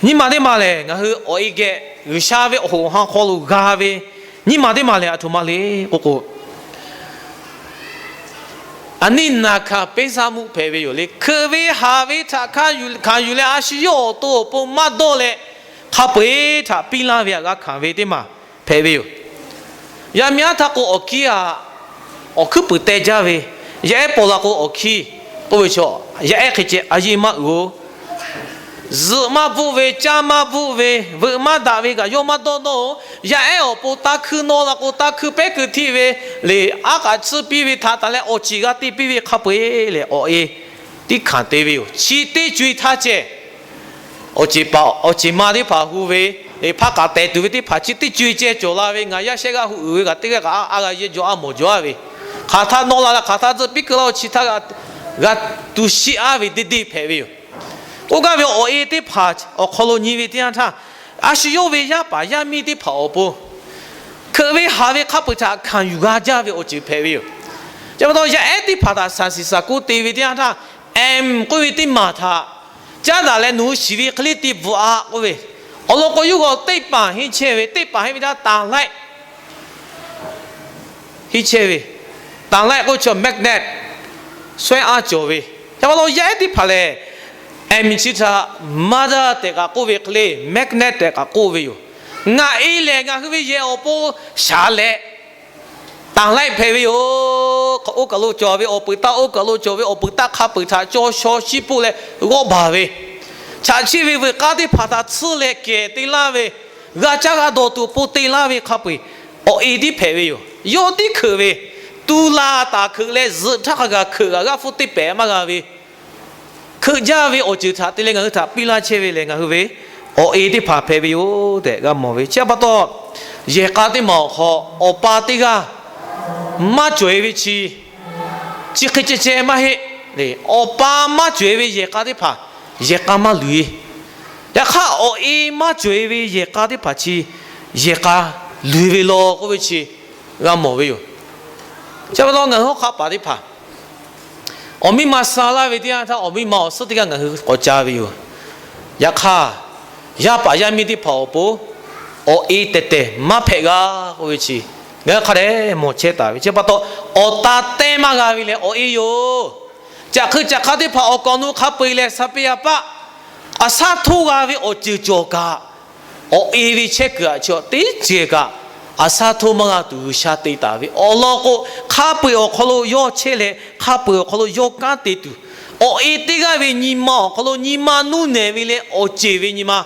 Nyiˇ maˬ teˇ maˬ lehˬ, ngaˬ hui awˬ e geh G'uiˬsha ve awˬ hoꞈ awˬ ha hk'aw lo g'a ve nyiˇ maˬ teˇ maˬ lehˬ, a htoꞈ ma le k'oˆ k'o, aˬ niˇ naˬ hkanˍ peˇ saˇ mvuhˆ hpehꞈ ve yoˬ le. Hkeuꞈ ve haꞈ ve htaꞈ hkanˍ yuˬ leh, a shu yawˇ awˬ to awˬ pon maˇ dawˇ leh, hk'a peu-eˬ htaꞈ piˇ laˇ ve htaꞈ g'a hkanˍ ve teˇ maˬ hpehꞈ ve yoˬ. Yaˇ miˇ aˉ htaˇ k'o awˬ hkiˇ htaꞈ awˬ hkuiˉ puiˍ teh jaˇ ve, yaˇ ehˉ paw la k'o awˬ hkiˇ k'oˆ ve chaw, yaˇ ehˉ hk'e ceh a yeˇ maˇ uiˍ-oˬ. Zuhꞈ maˇ bvuhˆ ve, caˇ maˇ bvuhˆ ve, veuꞈ maˇ daꞈ ve kaꞈ yawˇ maˇ dawˇ nawˇ-oˬ. Yaˇ ehˉ awˬ pon taˇ hkuiˇ nawˇ la k'o, taˇ hkuiˇ pehˉ keu htiˆ ve le, aˉ k'aꞈ tsuhˇ piˇ ve htaꞈ taˍ leh awˬ ceˬ g'a te piˇ ve hk'a peu-eˬ lehˬ, awˬ e tiˉ hkanˍ te ve yoˬ. Chi teˇ co-e htaˇ ceh, awˬ ceˬ ma teˇ hpaˍ hu ve, hpaˇ k'aꞈ tehˬ tuˬ ve teˇ hpaˍ chi teˇ co-e ceh cawˬ la ve, ngaˬ yaˇ shehˆ g'aˇ hu uiˍ ve kaꞈ teˇ g'aˇ kaꞈ a g'a yehˇ jaw a mawˬ jaw-a ve, hk'aˬ htaˇ nawˇ la leh hk'aˬ htaˇ tzuhˆ piˇ keu laˇ-oˬ, chi htaˇ g'a tu shiˆ-a ve deˇ deˇ hpehꞈ ve yoˬ. K'oˆ gaˇ ve awˬ e teˇ hpaˍ awˬ hk'aw lo nyi ve teˇ yanˇ htaˇ, a shu yawˇ ve yaˇ paˍ yaˇ miˇ teˇ hpaˍ awˬ pon hkeuꞈ ve haꞈ ve hk'a peu-eˬ htaꞈ hkanˍ yuˬ g'a jaˇ ve awˬ ceuˬ hpehꞈ ve yoˬ. Chi pa taw yaˇ ehˉ teˇ hpaˍ htaꞈ shaˍ shiˍ shaˍ kuˇ te ve teˇ yanˇ htaˇ, M k'oˆ ve teˇ maˬ htaꞈ caˉ daꞈ leh nawˬ hui shiˍ ve hk'e le te bvuhꞈ-a k'oˆ ve, awˬ lawn k'o yawˇ g'aw teˇ paˍ henˇ chehˇ ve, teˇ paˍ henˇ ve htaˇ taˍ laiˆ henˇ chehˇ ve, taˍ laiˆ k'oˆ ve chaw magnet, စွမ်းအား cawˬ ve. Chi pa taw yaˇ ehˉ teˇ hpaˍ lehˬ, M chi htaꞈ mother tehꞈ kaꞈ k'oˆ ve hk'e le, magnet tehꞈ kaꞈ k'oˆ ve yoˬ. Ngaˬ e lehˬ ngaˬ hui ve yehˬ awˬ pon shaˍ leh taˍ laiˆ hpehꞈ ve yoˬ. Oˇ kaˬ lo cawˬ ve awˬ peuˬ taˇ, oˇ kaˬ lo cawˬ ve awˬ peuˬ taˇ hk'a peu-eˬ htaꞈ caw shaw shiˉ poˆ leh g'awˇ baˬ ve, chaꞈ chiˆ ve veuꞈ k'aˇ teˇ hpaˍ htaꞈ tsuhˇ leh kehˬ te laˇ ve, g'a caˇ g'a dawˬ tuˬ awˬ pon te laˇ ve hk'a peu-eˬ awˬ e tiˉ hpehꞈ ve yoˬ. Yawˇ tiˉ hkeuꞈ ve, tu la taˍ hkeuꞈ leh zuhꞈ htaˇ hk'a gaˬ hkeuꞈ g'aꞈ g'aˇ hpfuhˇ teˇ pehˍ maˇ g'a ve Hkeuꞈ jaˇ ve awˬ ceuˬ htaꞈ te leh ngaˬ hui htaꞈ piˇ laˇ chehˇ ve lehˬ, ngaˬ hui ve awˬ e teˇ hpaˍ hpehꞈ ve yoˬ tehꞈ g'a mawˬ ve. Chi pa taw, yehˬ k'a teˇ maˬ awˬ hk'aw awˬ pa teˇ g'aˇ maˇ cawˬ-e ve chi, chi hk'e ceh ceh maˇ heˆ. Awˬ pa maˇ cawˬ-e ve yehˬ k'a teˇ hpaˍ yehˬ k'a maˇ luˬ-e. Yaꞈ hk'aˇ, awˬ e maˇ cawˬ-e ve yehˬ k'a teˇ hpaˍ chi yehˬ k'a luˬ ve law k'oˆ ve chi g'a mawˬ ve yoˬ. Chi pa taw ngaˬ hui hawˉ hk'aˆ paˍ teˇ hpaˍ awˬ miˇ ma sha laˇ ve teˇ yanˇ htaˇ, awˬ miˇ ma awˬ suhˉ teˇ g'aˇ ngaˬ hui k'awꞈ ca ve yoˬ. Yaꞈ hk'aˇ, yaˇ paˍ yaˇ miˇ teˇ hpaˍ awˬ pon awˬ e tehˬ tehˬ maˇ hpehꞈ g'a k'oˆ ve chi ngaˬ hui hk'a dehꞈ mawˬ chehˇ taˍ ve. Chi pa taw, awˬ ta teh maˇ g'a ve lehˬ awˬ e yoˬ. Caꞈ hk'eu caꞈ hk'aˇ teˇ hpaˍ awˬ kaˍ awˬ nu hk'a peu-eˬ leh sha peˇ yaˇ paˆ, aˬ shaˉ htoˇ g'a ve awˬ ceuˬ cawˬ kaꞈ, awˬ e ve chehˇ kuiˬ aꞈ chi teˇ ceuˬ kaꞈ, aˬ shaˉ htoˇ maˇ g'a tuˬ G'uiˬsha te taˍ ve awˬ lawn k'o, hk'a peu-eˬ awˬ hk'aw lo yawˇ chehˇ leh hk'a peu-eˬ awˬ hk'aw lo yawˇ kanˉ te tuˬ, awˬ e teˇ g'aˇ ve nyi ma awˬ hk'aw lo nyi ma nuˇ nehˬ ve leh awˬ ceˬ ve nyi ma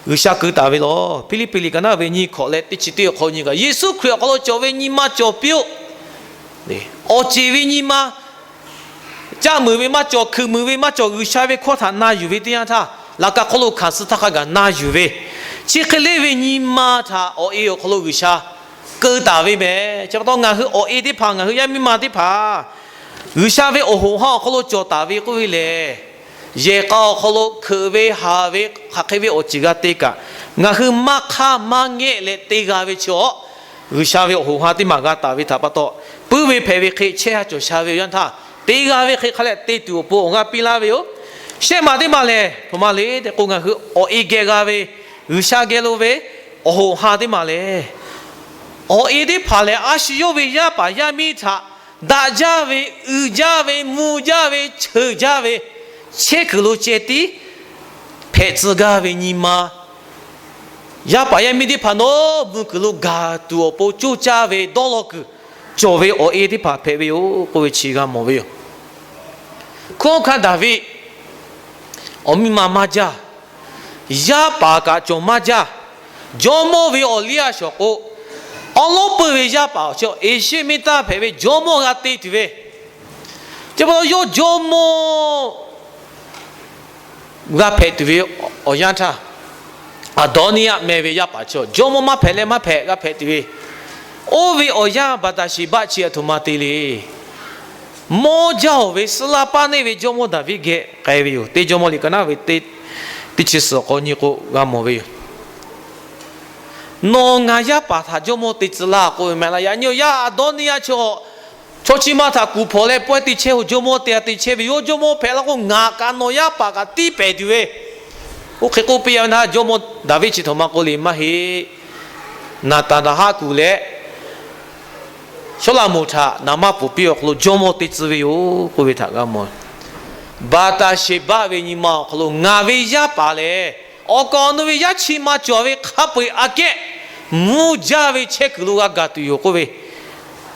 G'uiˬsha keu taˍ ve law. Hpiˇliˇpiˆ liꞈ ka naˉ ve nyiˇ hkawꞈ leh teˇ chi teˇ awˬ hk'aw nyi kaꞈ, Yeˍsuˆ Hkriꞈ awˬ hk'aw lo cawˬ ve nyi ma cawˬ piˇ-oˆ. Awˬ ceˬ ve nyi ma, caˆ muiˬ ve maˇ cawˬ, hkui muiˬ ve maˇ cawˬ, G'uiˬsha ve hkawˇ htaꞈ na yuˬ ve teˇ yanˇ htaˇ, laꞈ ka hk'oˆ lo hkanˍ suh htaˇ hk'a gaˬ na yuˬ ve, chi hk'e le ve nyi ma htaꞈ awˬ e awˬ hk'aw lo G'uiˬsha keu taˍ ve mehˍ. Chi pa taw ngaˬ hui awˬ e teˇ hpaˍ, ngaˬ hui yaˇ miˇ ma teˇ hpaˍ G'uiˬsha ve awˬ hoꞈ ha awˬ hk'aw lo cawˬ taˍ ve k'oˆ ve lehˬ, yehˬ k'a awˬ hk'aw lo hkeuꞈ ve haˍ ve hk'aˬ hk'e ve awˬ ceuˬ g'a te kaꞈ, ngaˬ hui maˇ hk'aˇ maˇ ngehˆ leh te g'a ve chi awˬ, G'uiˬsha ve awˬ hoꞈ ha teˇ maˬ g'a taˍ ve htaꞈ pa taw, puiˉ ve hpehꞈ ve hk'e chehˇ ha cawˬ sha ve awˬ yanˇ htaˇ, te g'a ve hk'e hk'a leh te tuˬ awˬ pon awˬ g'aˇ piˇ laˇ ve yoˬ. Shehˆ maˬ teˇ maˬ lehˬ, htoꞈ ma le tehꞈ k'o, ngaˬ hui awˬ e geh g'a ve, G'uiˬsha geh lo ve awˬ hoꞈ ha teˇ maˬ lehˬ, awˬ e teˇ hpaˍ lehˬ, a shu yawˇ ve yaˇ paˍ yaˇ miˇ htaꞈ daꞈ jaˇ ve, uiˍ jaˇ ve, mvuh jaˇ ve, cheuˬ jaˇ ve, chehˇ kuiˬ lo ceh tiˉ hpehꞈ tcuh gaˇ ve nyi ma, yaˇ paˍ yaˇ miˇ teˇ hpaˍ nawˉ mvuh kuiˬ lo gaˬ tuˬ awˬ pon coˇ caˇ ve dawˇ law kuiˬ cawˬ ve awˬ e teˇ hpaˍ hpehꞈ ve yoˬ k'oˆ ve chi g'a mawˬ ve yoˬ. Hkunˉ hawˉ hkanˇ Daˍviˆ awˬ miˇ ma maˇ jaˇ, yaˇ paˍ kaꞈ cawˬ maˇ jaˇ. Jawˇmawˇ ve awˬ liˇ a shawˍ k'o, awˉ lawˉ peuˇ ve yaˇ paˍ awˬ chi Eˍshiˆ miˇ taˇ hpehꞈ ve jawˇmawˇ g'a te tuˬ ve, chi pa taw yawˇ jawˇmawˇ g'a hpehꞈ tuˬ ve awˬ yanˇ htaˇ, Aˍdawˇniˇyaˆ meh ve yaˇ paˍ chi jawˇmawˇ maˇ hpehꞈ leh maˇ hpehꞈ g'a hpehꞈ tuˬ ve, oˇ ve awˬ yanˇ Baˍtaˍsheˍbaˆ chi aˬ htoꞈ ma te le. Mawˇ jaˇ-oˬ ve suh laˇ paˇ neˇ ve jawˇmawˇ Daˍviˆ geh k'ai ve yoˬ. Teˇ Jawˇmawˇ liꞈ ka naˉ ve teˇ chi suhˍ awˬ hk'aw nyi k'o g'a mawˬ ve yoˬ. Nawˬ ngaˬ yaˇ paˍ htaꞈ jawˇmawˇ te tcuh laˇ k'oˆ ve meh laˇ. Yaꞈ nyi awˬ yanˇ Aˍdawˇniˇyaˆ chi chaw chi ma htaꞈ kuˬ hpawnˬ leh pawehˇ te chehˇ-oˬ, jawˇmawˇ te a te chehˇ ve yoˬ. Jawˇmawˇ hpehꞈ la k'o, ngaˬ kaꞈ nawˬ yaˇ paˍ kaꞈ tiˇ pehˍ tuˬ ve, oˇ hk'e k'oˆ piˇ a ve htaˇ, jawˇmawˇ Daˍviˆ chi htoꞈ ma k'oˆ le maˇ heˆ. Naˍtanˍ htaꞈ haˆ kuˬ leh, Sawˉlaꞈmonˍ htaꞈ naˍ manˇ pfuhˍ piˇ awˬ hk'aw lo jawˇmawˇ te tcuh ve yoˬ k'oˆ ve htaꞈ g'a mawˬ. Baˍtaˍsheˍbaˆ ve nyi ma awˬ hk'aw lo ngaˬ ve yaˇ paˍ lehˬ, awˬ kaˍ awˬ nu ve yaˇ chi ma cawˬ ve hk'a peu-eˬ aꞈ kehˉ mvuh jaˇ ve chehˇ kuiˬ lo g'a gaˬ tuˬ yoˬ k'oˆ ve,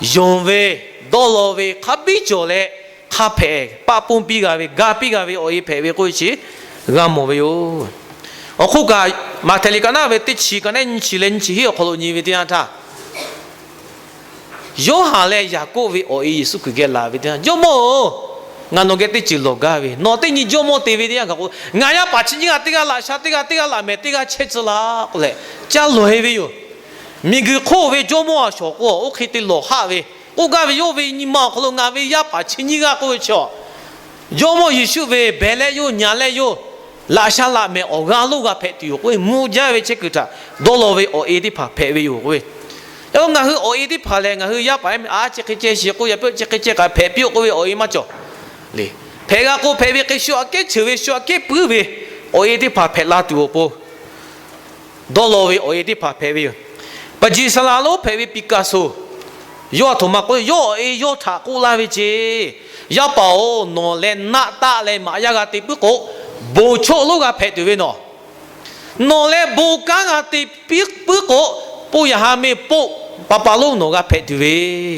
yonˍ ve, dawˇ law ve, hk'a biˇ cawˬ leh hk'a hpehꞈ paˆ ponˇ piˇ g'a ve, ga piˇ g'a ve awˬ e hpehꞈ ve k'oˆ ve chi g'a mawˬ ve yoˬ. Awˬ hk'oˆ kaꞈ, Maꞈhtehˍ liꞈ ka naˉ ve teˇ chi ka naˉ nyiˇ chi leh nyiˇ chi hiˉ awˬ hk'aw lo nyi ve teˇ yanˇ htaˇ, Yoˇhanˬ leh Yaˍkoˆ ve awˬ e Yeˍsuˆ Hkriꞈ geh laˬ ve teˇ yanˇ, Jawˇmawˇ-oˬ, ngaˬ nawˬ geh teˇ ceuˬ lawˬ gaˇ ve, nawˬ teˇ nyi jawˇmawˇ te ve teˇ yanˇ gaˬ k'o, ngaˬ yaˇ paˍ chi nyiˇ g'aˇ teˇ g'aˇ laꞈ sha, teˇ g'aˇ teˇ g'aˇ laꞈ mehˍ, teˇ g'aˇ chehˇ tcuh laˇ k'oˆ leh, ca lawˬ-e ve yoˬ. Miˬguiˬ hk'oˆ ve jawˇmawˇ a shawˍ k'o, oˇ hk'e te lawˬ haˆ ve, k'oˆ gaˇ ve yawˇ ve nyi ma awˬ hk'aw lo ngaˬ ve yaˇ paˍ chi nyiˇ g'aˇ k'oˆ ve chi, Jawˇmawˇ Yeˍsuˆ ve behˬ leh yoˬ, nyaˬ leh yoˬ, laꞈ sha laꞈ mehˍ awˬ g'aˇ lonˉ g'a hpehꞈ tuˬ yoˬ k'oˆ ve, mvuh jaˇ ve chehˇ kuiˬ htaꞈ dawˇ law ve awˬ e teˇ hpaˍ hpehꞈ ve yoˬ k'oˆ ve. Yaꞈ hk'aˇ ngaˬ hui awˬ e teˇ hpaˍ lehˬ, ngaˬ hui yaˇ paˍ yaˇ miˇ a chi hk'e ceh shiˍ k'o, yaꞈ peuˇ chi hk'e ceh kaꞈ hpehꞈ piˇ-oˆ k'oˆ ve awˬ e maˇ cawˬ le. Hpehꞈ g'a k'o hpehꞈ ve hk'e shu aꞈ kehˉ cheuˬ ve, shu aꞈ kehˉ puiˉ ve awˬ e teˇ hpaˍ hpehꞈ la tuˬ awˬ pon dawˇ law ve awˬ e teˇ hpaˍ hpehꞈ ve yoˬ. Paˍjiˍsaˍlaˍ lonˉ hpehꞈ ve Piˍkaˍsoˍ, yawˇ aˬ htoꞈ ma k'oˆ, yawˇ awˬ e yawˇ htaꞈ k'oˆ laˇ ve ceˇ, Yaˇ paˍ-oˬ, nawˬ leh naˆ taˆ leh maꞈ yaˇ g'a te puiˉ k'o, bon choˆ lonˉ g'a hpehꞈ tuˬ ve nawˬ. Nawˬ leh bon kanˉ g'a te piˇ puiˉ k'o, poˇ yaꞈ ha meh poˆ pa pa lonˉ nawˬ g'a hpehꞈ tuˬ ve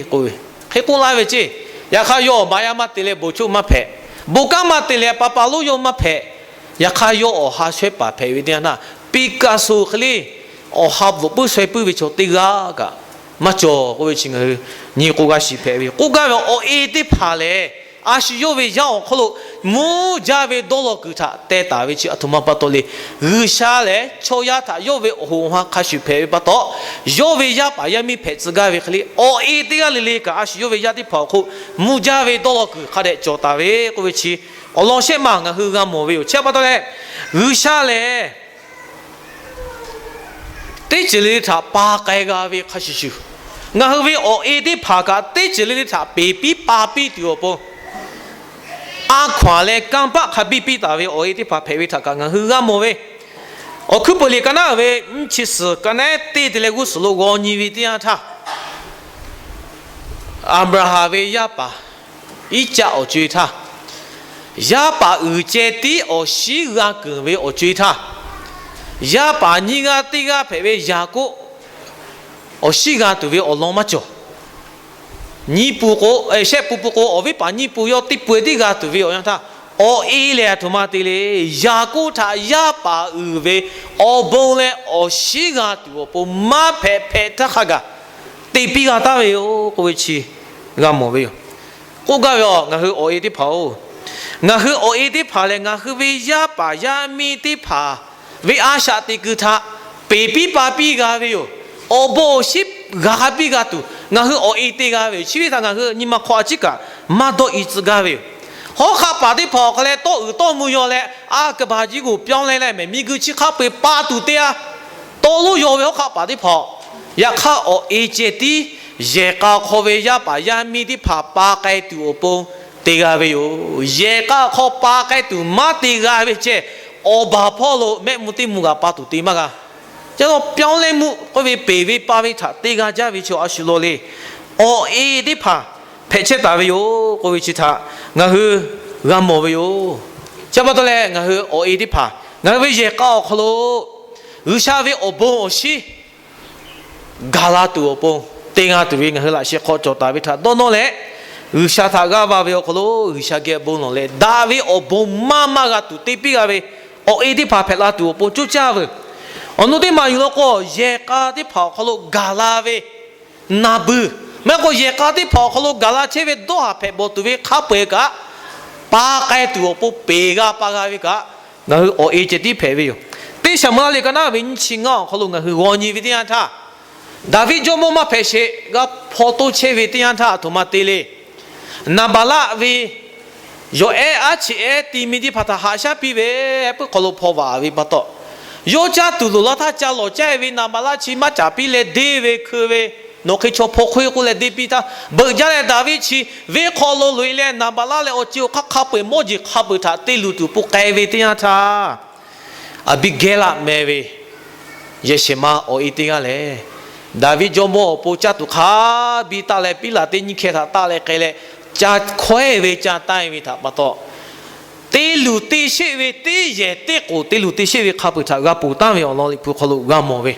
k'oˆ ve, hk'e k'oˆ laˇ ve ceˇ. Yaꞈ hk'aˇ yawˇ maꞈ yaˇ maˇ te leh bon choˆ maˇ hpehꞈ, bon kanˉ maˇ te leh pa pa lonˉ yawˇ maˇ hpehꞈ. Yaꞈ hk'aˇ yawˇ awˬ ha shawehˇ paˍ hpehꞈ ve teˇ yanˇ htaˇ, Piˍkaˍsoˍ hk'e le awˬ ha bvuhꞈ puiˉ shawehˇ puiˉ ve chaw teˇ g'aˇ kaꞈ maˇ cawˬ k'oˆ ve chi ngaˬ hui nyi k'o g'a shiˍ hpehꞈ ve yoˬ. K'oˆ gaˇ ve awˬ e teˇ hpaˍ lehˬ, a shu yawˇ ve yaˇ awˬ hk'aw lo mvuhˇ jaˇ ve dawˇ law kuiˬ htaꞈ teh taˍ ve chi aˬ htoꞈ ma pa taw le. G'uiˬsha lehˬ chaw yaˇ htaꞈ yawˇ ve awˬ hoꞈ awˬ ha hk'a shuˍ hpehꞈ ve pa taw, yawˇ ve yaˇ paˍ yaˇ miˇ hpehꞈ tcuh gaˇ ve hk'e le, awˬ e teˇ g'aˇ le le kaꞈ a shu yawˇ ve yaˇ teˇ hpaˍ awˬ hk'oˆ mvuhˇ jaˇ ve dawˇ law kuiˬ hk'a dehꞈ cawˬ taˍ ve k'oˆ ve chi awˬ lawn shehˆ ma ngaˬ hui g'a mawˬ ve yoˬ. Chi pa taw leh, G'uiˬsha lehˬ teˇ ceuˬ le le htaꞈ pa k'ai g'a ve hk'a shuˍ shuˍ, ngaˬ hui ve awˬ e teˇ hpaˍ kaꞈ teˇ ceuˬ le le htaꞈ peˍ piˇ pa piˇ tuˬ awˬ pon, a hkaw-anˬ leh kanˇ paˆ hk'a biˇ piˇ taˍ ve awˬ e teˇ hpaˍ hpehꞈ ve htaꞈ kaꞈ ngaˬ hui g'a mawˬ ve. Awˬ hkuiˉ peuˬ liꞈ ka naˉ ve nyiˇ chi suhˍ ka naˉ teˇ te leh g'uˇ suhˍ lo g'aw nyi ve teˇ yanˇ htaˇ, Aˍbraˍhanˍ ve yaˇ paˍ Iˉcaˆ awˬ co-e htaˇ, yaˇ paˍ uiˍ ceh tiˉ awˬ shinˉ g'a keunˍ ve awˬ co-e htaˇ, yaˇ paˍ nyiˇ g'aˇ teˇ g'aˇ hpehꞈ ve Yaˍkoˆ awˬ shinˉ g'a tuˬ ve awˬ lawn maˇ cawˬ. Nyiˇ pu k'o, shehˆ pu pu k'o, awˬ viˉ paˍ nyiˇ pu yawˇ teˇ pu-e tiˉ g'a tuˬ ve awˬ yanˇ htaˇ, awˬ e lehˬ aˬ htoꞈ ma te le. Yaˍkoˆ htaꞈ yaˇ paˍ uiˍ ve awˬ bon leh awˬ shinˉ g'a tuˬ awˬ pon maˇ hpehꞈ hpehꞈ htaˇ hk'a gaˬ te piˇ g'a taˍ ve yoˬ k'oˆ ve chi g'a mawˬ ve yoˬ. K'oˆ gaˇ ve a, ngaˬ hui awˬ e teˇ hpaˍ-oˬ, ngaˬ hui awˬ e teˇ hpaˍ lehˬ ngaˬ hui ve yaˇ paˍ yaˇ miˇ teˇ hpaˍ ve a shaꞈ teꞈ kuiˬ htaꞈ peˍ piˇ pa piˇ g'a ve yoˬ. Awˬ bon awˬ shinˉ g'a hk'a piˇ g'a tuˬ ngaˬ hui awˬ e te g'a ve yoˬ. Chi ve htaꞈ ngaˬ hui nyi ma hk'aw a ciˉ kaꞈ maˇ dawˇ i tcuh gaˇ ve yoˬ. Hawˉ hk'aˆ paˍ teˇ hpaˍ awˬ hk'a leh tawˇ uiˍ tawˇ mvuh yaw leh, a, ကမ္ဘာကြီးကို ပြောင်းလဲလိုက်မယ်, miˬguiˬ chi hk'a peu-eˬ pa tuˬ te-a, tawˇ lonˉ yaw ve hawˉ hk'aˆ paˍ teˇ hpaˍ, yaꞈ hk'aˇ awˬ e ceh tiˉ yehˬ k'a hk'aw ve yaˇ paˍ yaˇ miˇ teˇ hpaˍ pa k'ai tuˬ awˬ pon te g'a ve yoˬ. Yehˬ k'a hk'aw pa k'ai tuˬ maˇ te g'a ve ceh, awˬ baˬ hpawˇ lo mehˆ mvuh teˇ mvuh g'a pa tuˬ te maˇ g'a. Ca lo ပြောင်းလဲမှု k'oˆ ve peˍ ve pa ve htaꞈ te g'a jaˇ ve chi a shu law le. Awˬ e teˇ hpaˍ hpehꞈ chehˇ taˍ ve yoˬ k'oˆ ve chi htaꞈ ngaˬ hui g'a mawˬ ve yoˬ. Chi pa taw leh ngaˬ hui awˬ e teˇ hpaˍ ngaˬ hui ve yehˬ k'a awˬ hk'aw lo G'uiˬsha ve awˬ bon awˬ shinˉ gaˬ la tuˬ awˬ pon te g'a tuˬ ve ngaˬ hui laꞈ sheh hk'aw cawˬ taˍ ve htaꞈ dawˇ nawˇ leh, G'uiˬsha htaꞈ g'aˇ va ve awˬ hk'aw lo G'uiˬsha geh bon lawˬ leh daꞈ ve awˬ bon maˇ maˇ g'a tuˬ te piˇ g'a ve awˬ e teˇ hpaˍ hpehꞈ la tuˬ awˬ pon coˇ caˇ veuˬ. Awˬ nu teˇ maˬ yuˬ law k'o, yehˬ k'a teˇ hpaˍ awˬ hk'aw lo gaˬ la ve naˍ beuˬ, maˇ heˆ k'o yehˬ k'a teˇ hpaˍ awˬ hk'aw lo gaˬ la chehˇ ve dawˇ haˍ hpehꞈ bawˬ tuˬ ve hk'a peu-eˬ kaꞈ, pa k'ai tuˬ awˬ pon peˍ g'a pa g'a ve kaꞈ, ngaˬ hui awˬ e ceh tiˉ hpehꞈ ve yoˬ. Teˇ Saˍmo-eˍlaˆ liꞈ ka naˉ ve nyiˇ chi ngaˇ awˬ hk'aw lo ngaˬ hui g'aw nyi ve teˇ yanˇ htaˇ, Daˍviˆ jawˇmawˇ maˇ hpehꞈ sheˍ g'a hpaw toˇ chehˇ ve teˇ yanˇ htaˇ aˬ htoꞈ ma te le. Naˍbaˍlaˆ ve yawˬ ehˉ aˉ cheꞈ ehˉ ti mi teˇ hpaˍ htaꞈ haꞈ shaˉ piˇ ve, puiˉ hk'aw lo hpaw vaꞈ ve pa taw, yawˇ caˇ tuˬ loˍ laˇ htaˇ ca lawˬ caˇ ve Naˍbaˍlaˆ chi maˇ caˍ piˇ leh deˇ ve hkeu ve, nawˬ hk'e chaw hpaw hk'oˆ k'oˆ leh deˇ piˇ htaˇ, beuꞈ jaˇ leh Daˍviˆ chi venˇ hk'aw lo loꞈ-e leh Naˍbaˍlaˆ leh awˬ ceuˬ awˬ hk'aˇ hk'a peu-eˬ mawˇ jeˬ hk'a peu-eˬ htaꞈ te luˬ tuˬ pon k'ai ve teˇ yanˇ htaˇ, Aˍbiˇgehˇlaˆ meh ve yehˬ shehˍ ma awˬ e teˇ g'aˇ lehˬ, Daˍviˆ jawˇmawˇ awˬ pon caˇ tuˬ hk'a biˇ taˆ leh Piˉlaꞈ teˇ nyiˇ hkeh htaꞈ taˆ leh k'ai leh, ca hkawehˇ ve ca tanˇ-e ve htaꞈ pa taw, te luˬ te sheˆ ve teˇ yehˬ teˇ k'oˍ te luˬ te sheˆ ve hk'a peu-eˬ htaꞈ g'a ponˬ taˍ ve awˬ lawn Liꞈ hpu hk'aw lo g'a mawˬ ve.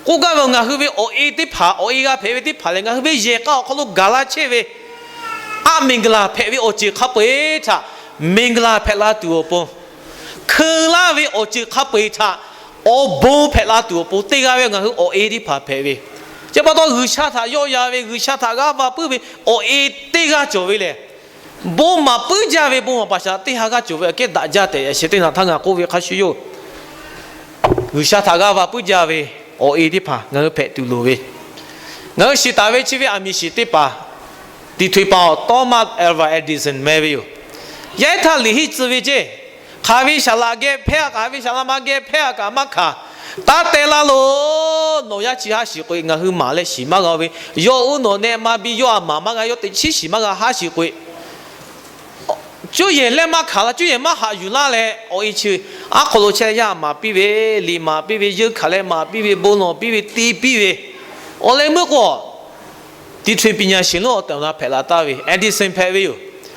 K'oˆ gaˇ ve, ngaˬ hui ve awˬ e teˇ hpaˍ, awˬ e g'a hpehꞈ ve teˇ hpaˍ lehˬ, ngaˬ hui ve yehˬ k'a awˬ hk'aw lo gaˬ la chehˇ ve aˉ miˬ guiˬ laˬ hpehꞈ ve awˬ ceuˬ hk'a peu-eˬ htaꞈ miˬ guiˬ laˬ hpehꞈ la tuˬ awˬ pon, hkeu laˇ ve awˬ ceuˬ hk'a peu-eˬ htaꞈ awˬ bon hpehꞈ la tuˬ awˬ pon te g'a ve ngaˬ hui awˬ e teˇ hpaˍ hpehꞈ ve. Chi pa taw G'uiˬsha htaꞈ yawˆ yan ve, G'uiˬsha htaꞈ g'aˇ va puiˉ ve awˬ e teˇ g'aˇ cawˬ ve lehˬ, bon maˍ puiˉ jaˇ ve bon maˍ paˍ shaˍ teˇ ha g'aˇ cawˬ ve aꞈ kehˉ daꞈ jaˇ tehꞈ yaꞈ sheh teˇ naꞈ htaˇ ngaˬ k'oˆ ve hk'a shuˍ yoˬ. G'uiˬsha htaꞈ g'aˇ va puiˉ jaˇ ve awˬ e teˇ hpaˍ ngaˬ hui hpehꞈ tuˬ loˍ ve, ngaˬ hui shiˍ taˍ ve chi ve aˬ miˍ shiˍ teˇ hpaˍ, တီထွင်ပါ awˬ Thomas Alva Edison meh ve yoˬ. Yaˇ ehˉ htaˇ liꞈ henˇ tcuh ve ceˇ, hk'aˬ ve saˍ laꞈ geh hpehˇ-a kaꞈ, hk'aˬ ve saˍ laꞈ ma geh hpehˇ-a kaꞈ maˇ hkanˍ. Taˇ teh laˇ loˬ. Nawˬ yaˇ chi haˉ shiˍ k'o-e, ngaˬ hui maˍ leh shiˍ maˇ g'a ve, yawˇ oˇ nawˬ neh ma biˇ yawˇ a maˍ maˇ g'a, yawˇ teꞈ chiˉ shiˍ maˇ g'a haˉ shiˍ k'o-e, cuˇ yehˬ lehˇ maˇ hkanˍ laˇ, cuˇ yehˬ maˇ haꞈ yuˬ laˇ leh awˬ e chi aˉ hk'aw lo chehˇ leh yaˇ maˍ piˇ ve, liꞈ maˍ piˇ ve, yeunˇ hkanˍ leh maˍ piˇ ve, bon lawˬ piˇ ve, te piˇ ve, awˬ leh meuˇ k'o တီထွင်ပါ awˬ tehˬ awˬ na hpehꞈ la taˍ ve Edison hpehꞈ ve yoˬ.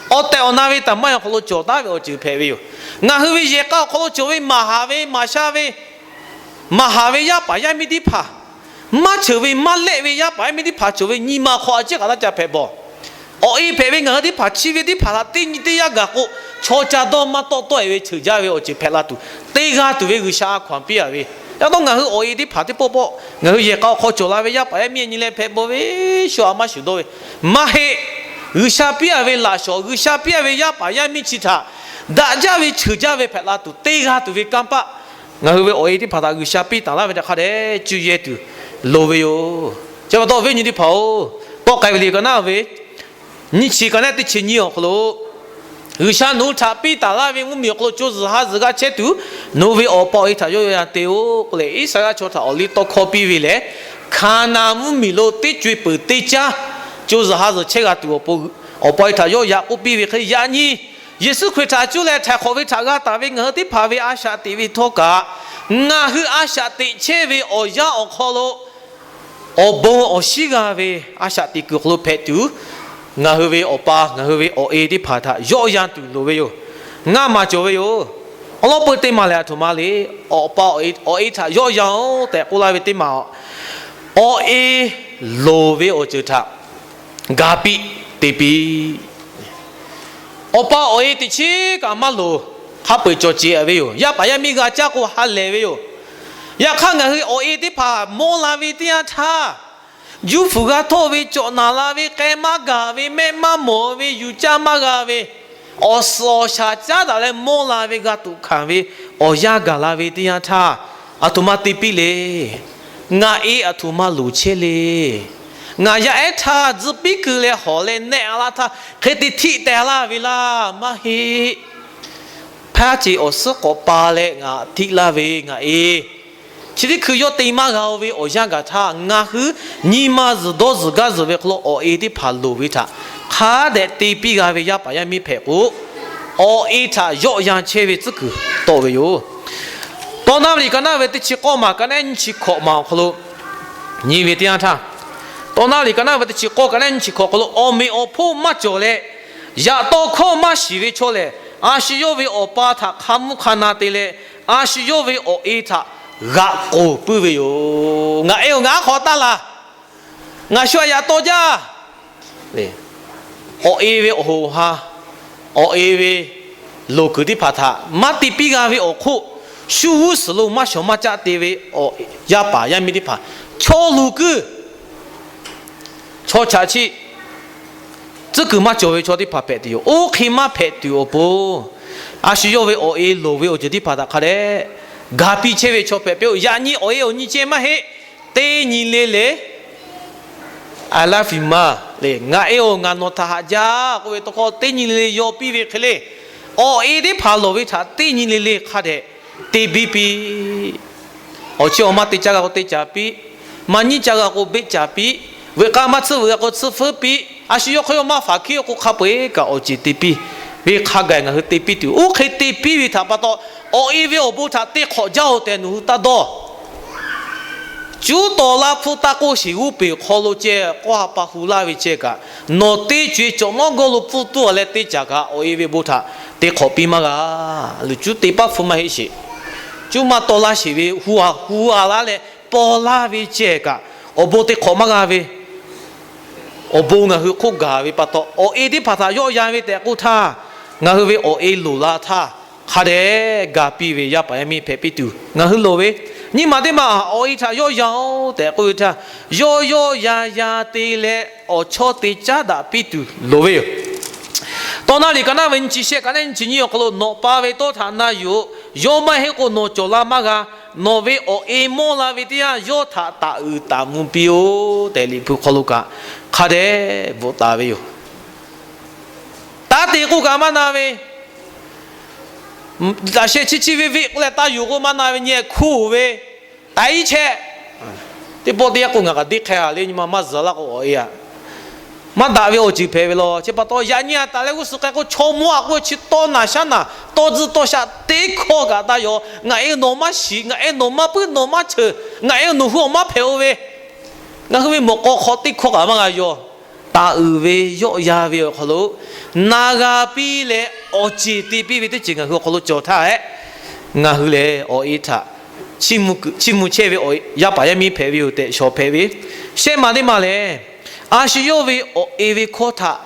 Awˬ tehˬ awˬ na ve taˍ maˇ awˬ hk'aw lo cawˬ taˍ ve awˬ ceuˬ hpehꞈ ve yoˬ. Ngaˬ hui ve yehˬ k'a awˬ hk'aw lo cawˬ ve maˍ haˍ ve maˍ sha ve maˍ haˍ ve yaˇ paˍ yaˇ miˇ teˇ hpaˍ, maˇ cheuˬ ve maˇ lehˆ ve yaˇ paˍ yaˇ miˇ teˇ hpaˍ cawˬ ve nyi ma hk'aw a ciˉ k'aꞈ taˇ ca hpehꞈ bawˬ. Awˬ e hpehꞈ ve ngaˬ hui teˇ hpaˍ chi ve teˇ hpaˍ htaꞈ teˇ nyi teˇ yanˇ gaˬ k'o, chaw ca dawˇ maˇ tawˆ tawˆ-e ve cheuˬ jaˇ ve awˬ ceuˬ hpehꞈ la tuˬ, te g'a tuˬ ve G'uiˬsha a hkaw-anˬ piˇ-a ve. Yaꞈ taw ngaˬ hui awˬ e teˇ hpaˍ teˇ pawˆ pawˆ ngaˬ hui yehˬ k'a awˬ hk'aw cawˬ la ve yaˇ paˍ yaˇ miˇ nyi leh hpehꞈ bawˬ ve shu aꞈ maˇ shuˍ dawˇ ve maˇ heˆ. G'uiˬsha piˇ-a ve laꞈ shawˍ, G'uiˬsha piˇ-a ve yaˇ paˍ yaˇ miˇ chi htaꞈ daꞈ jaˇ ve cheuˬ jaˇ ve hpehꞈ la tuˬ te g'a tuˬ ve kanˇ paˆ, ngaˬ hui ve awˬ e teˇ hpaˍ htaꞈ G'uiˬsha piˇ taˍ laˇ ve htaꞈ hk'a dehꞈ cuˇ yehˇ tuˬ loˍ ve yoˬ. Chi pa taw viˉ nyi teˇ hpaˍ-oˬ, tawˆ k'ai ve liꞈ ka naˉ ve nyiˇ chi ka naˉ teˇ chi nyiˇ awˬ hk'aw lo, G'uiˬsha nawˬ hui htaꞈ piˇ taˍ laˇ ve mvuhˇmiˬ awˬ hk'aw lo co zuhˬ ha zuhˬ g'a chehˇ tuˬ, nawˬ hui ve awˬ pa awˬ e htaꞈ yawˆ yan te-o k'oˆ leh, Iˉsaˍreˍlaˆ chaw htaꞈ awˬ liˇ tawˇ hkawˇ piˇ ve lehˬ, Hkaˍnanˍ mvuhˇmiˬ lo teˇ co e peuˬ teˇ caˉ co zuhˬ ha zuhˬ chehˇ g'a tuˬ awˬ pon, awˬ pa awˬ e htaꞈ yawˆ yan k'oˆ piˇ ve hk'e, yaꞈ nyi Yeˍsuˆ Hkriꞈ htaꞈ cuˇ leh htaiˍ hk'awꞈ ve htaꞈ g'a taˍ ve ngaˬ hui teˇ hpaˍ ve a shaꞈ teꞈ ve htawˇ kaꞈ, ngaˬ hui a shaꞈ teꞈ chehˇ ve awˬ yanˇ awˬ hk'aw lo awˬ bon awˬ shinˉ g'a ve a shaꞈ teꞈ kuiˬ awˬ hk'aw lo hpehꞈ tuˬ, ngaˬ hui ve awˬ pa ngaˬ hui ve awˬ e teˇ hpaˍ htaꞈ yawˆ yan tuˬ loˍ ve yoˬ. Ngaˇ maˬ cawˬ ve yoˬ. Awˬ lawn peu teˇ maˬ lehˬ, aˬ htoꞈ ma le, awˬ pa awˬ e htaꞈ yawˆ yan-oˬ tehꞈ k'oˆ laˇ ve teˇ maˬ, awˬ e loˍ ve awˬ ceuˬ htaꞈ ga piˇ te piˇ. Awˬ pa awˬ e teꞈ chiˉ kaꞈ maˇ loˍ, hk'a peu-eˬ cawˬ ceˬ-a ve yoˬ. Yaˇ paˍ yaˇ miˇ g'a caˇ k'o ha lehˬ ve yoˬ. Yaꞈ hk'aˇ, ngaˬ hui awˬ e teˇ hpaˍ mawˇ la ve teˇ yanˇ htaˇ, juˇ fuiˍ g'a htawˇ ve, cawꞈ naˍ la ve, k'ai maˇ gaˬ ve, mehˆ maˇ mawˬ ve, yuˬ caˇ maˇ g'a ve, awˬ suhˍ awˬ shaˍ caˉ daꞈ leh mawˇ la ve, g'a tuꞈ hkanˍ ve awˬ yanˇ gaˬ la ve teˇ yanˇ htaˇ, aˬ htoꞈ ma te piˇ le. Ngaˬ e aˬ htoꞈ ma loˍ chehˇ le. Ngaˬ yaˇ ehˉ htaˇ tzuhˇ piˉ keu leh hawˬ leh nehˆ-a laˇ htaˇ hk'e te htiˆ teh laˇ ve laˇ maˇ heˆ. Hpaˇ ceˬ awˬ suhˉ k'awꞈ pa leh ngaˬ htiˆ laˇ ve ngaˬ e, chi teˇ hkui yawˇ te maˇ g'a-o ve awˬ yanˇ gaˬ htaˇ, ngaˬ hui nyi ma zuhˬ dawˇ zuhˬ gaˇ zuhˬ ve hk'aw lo awˬ e teˇ hpaˍ loˍ ve htaꞈ hk'a dehꞈ te piˇ g'a ve yaˇ paˍ yaˇ miˇ hpehꞈ k'o, awˬ e htaꞈ yawˆ yan chehˇ ve tcuhˉ kuiˬ tawˆ ve yoˬ. Tawˇ naˉ ve liꞈ ka naˉ ve teˇ chi k'awˇ maˬ ka naˉ nyiˇ chi hkawꞈ maˬ awˬ hk'aw lo nyi ve teˇ yanˇ htaˇ, Tawˇ naˉ ve liꞈ ka naˉ ve teˇ chi k'awˇ ka naˉ nyiˇ chi hkawꞈ awˬ hk'aw lo, awˬ meꞈ awˬ hponˇ maˇ cawˬ leh, yaꞈ taw hkawˇ maˇ shiˍ ve chaw lehˬ, a shu yawˇ ve awˬ pa htaꞈ hk'a mvuhˇ hk'a na te leh, a shu yawˇ ve awˬ e htaꞈ g'aꞈ k'oˍ puiˉ ve yoˬ. Ngaˬ e-oˬ, ngaˬ aˉ hk'aw taˇ la. Ngaˬ shu aꞈ yaꞈ taw jaˇ. Awˬ e ve awˬ hoꞈ awˬ ha, awˬ e ve loˍ kuiˬ teˇ hpaˍ htaꞈ maˇ te piˇ g'a ve awˬ hk'oˆ, shu g'uˇ suhˍ lo maˇ shawˍ maˇ caˆ te ve awˬ yaˇ paˍ yaˇ miˇ teˇ hpaˍ, chaw luˬ kuiˬ, chaw chaꞈ chi tcuhˉ kuiˬ maˇ cawˬ ve chaw teˇ hpaˍ hpehꞈ tuˬ yoˬ. Oˇ hk'e maˇ hpehꞈ tuˬ awˬ pon, a shu yawˇ ve awˬ e loˍ ve awˬ ceuˬ teˇ hpaˍ htaꞈ hk'a dehꞈ ga piˇ chehˇ ve chaw hpehꞈ piˇ-oˆ. Yaꞈ nyi awˬ e awˬ nyi ceh maˇ heˆ. Teˇ nyi le le, I love you ma le, ngaˬ e-oˬ, ngaˬ nawˬ htaꞈ haꞈ jaˇ k'oˆ ve tawˇ hkawˇ teˇ nyi le le yaw piˇ ve hk'e le, awˬ e teˇ hpaˍ lawˬ ve htaꞈ teˇ nyi le le hk'a dehꞈ te biˇ piˇ. Awˬ chi awˬ maˇ te caˇ g'a k'o te caˍ piˇ, maˇ nyiˇ caˇ g'a k'o beˆ caˍ piˇ, veuꞈ k'a maˇ tsuhˇ veuꞈ g'a k'o tsuhˇ feuˉ piˇ, a shu yawˇ hk'aw yawˇ maˇ faˍ hkiˉ k'o hk'a peu-eˬ kaꞈ awˬ ceˬ te piˇ ve hk'a gaˬ ngaˬ hui te piˇ tuˬ, oˇ hk'e te piˇ ve htaꞈ pa taw, awˬ e ve awˬ bon htaꞈ te hk'awꞈ jaˇ-oˬ tehꞈ nawˬ hui taˇ dawˇ. Cuˉ tawˍ laˇ hpfuhˇ taˇ k'oˆ sheˍ g'uˇ peˬ hk'aw lo ceh k'awˇ ha pa hu laˇ ve ceh kaꞈ, nawˬ teˇ co-e cawꞈ nawˉ gawˇ lo pfuhˇ tuˉ-a leh teˇ caˬ kaꞈ awˬ e ve bon htaꞈ te hk'awꞈ piˇ maˇ g'a. Luˬ cuˉ te paˉ hpfuhˇ maˇ heˆ sheˍ. Cuˉ maˇ tawˇ laˇ sheˍ ve hu-a hu-a laˇ leh paw laˇ ve ceh kaꞈ, awˬ bon te hk'awꞈ maˇ g'a ve awˬ bon ngaˬ hui hk'oˆ gaˬ ve pa taw, awˬ e teˇ hpaˍ htaꞈ yawˆ yan ve tehꞈ k'oˆ htaˇ, ngaˬ hui ve awˬ e loˍ la htaˇ, hk'a dehꞈ ga piˇ ve yaˇ paˍ yaˇ miˇ hpehꞈ piˇ tuˬ, ngaˬ hui loˍ ve nyiˇ maˬ teˇ maˬ awˬ e htaꞈ yawˆ yan-oˬ tehꞈ k'oˆ ve htaˇ, yawˆ yawˆ yan yan te leh awˬ chawˇ te caˉ daꞈ piˇ tuˬ loˍ ve yoˬ. Tawˇ naˉ liꞈ ka naˉ ve nyiˇ chi shehˆ ka naˉ nyiˇ chi nyiˇ awˬ hk'aw lo, Nawˬ pa ve tawˇ htaꞈ na yuˬ-oꞈ. Yawˇ maˇ heˆ k'o nawˬ cawˬ la maˇ g'a. Nawˬ ve awˬ e mawˇ la ve teˇ yanˇ, yawˇ htaꞈ taˍ uiˍ taˍ mvuh piˇ-oˆ tehꞈ, Liꞈ hpu hk'aw lo kaꞈ hk'a dehꞈ bvuhꞈ taˍ ve yoˬ. Taˇ te k'oˆ kaꞈ maˇ na ve, laꞈ sheh chi chi ve ve k'oˆ leh taˇ yuˬ k'o maˇ na ve, nyi hkuˇ ve, taꞈ iˉ chehˇ. Teˇ pawˆ teˇ yanˇ k'o ngaˬ kaꞈ deˇ hk'e-a le, nyi ma maˇ zuhˬ laˇ k'o awˬ e-a maˇ daꞈ ve awˬ ceuˬ hpehꞈ ve law. Chi pa taw yaꞈ nyi a taˍ leh g'uˇ suhˍ k'ai k'o, chaw mawˇ-a k'oˆ ve chi tawˇ naˬ shaˉ naˬ, tawˇ tzuhˇ tawˇ shaˆ teˇ hkawˇ kaꞈ taˇ yaw. Ngaˬ e nawˬ maˇ shiˍ, ngaˬ e nawˬ maˇ puiˉ, nawˬ maˇ cheuˬ, ngaˬ e nawˬ hui awˬ maˇ hpehꞈ-o ve, ngaˬ hui ve mawꞈ k'aw hk'aw teˇ hkawˇ kaꞈ maˇ g'a yaw. Taˍ uiˍ ve yawˆ yan ve awˬ hk'aw lo na g'a piˇ leh, awˬ ceˬ te piˇ ve teˇ ceuˬ ngaˬ hui awˬ hk'aw lo cawˬ htaˇ hehꞈ, ngaˬ hui lehˬ awˬ e htaꞈ chiˇ mvuh chehˇ ve yaˇ paˍ yaˇ miˇ hpehꞈ ve yoˬ tehꞈ shawˍ hpehꞈ ve. Shehˆ maˬ teˇ maˬ lehˬ, a shu yawˇ ve awˬ e ve hkawˇ htaꞈ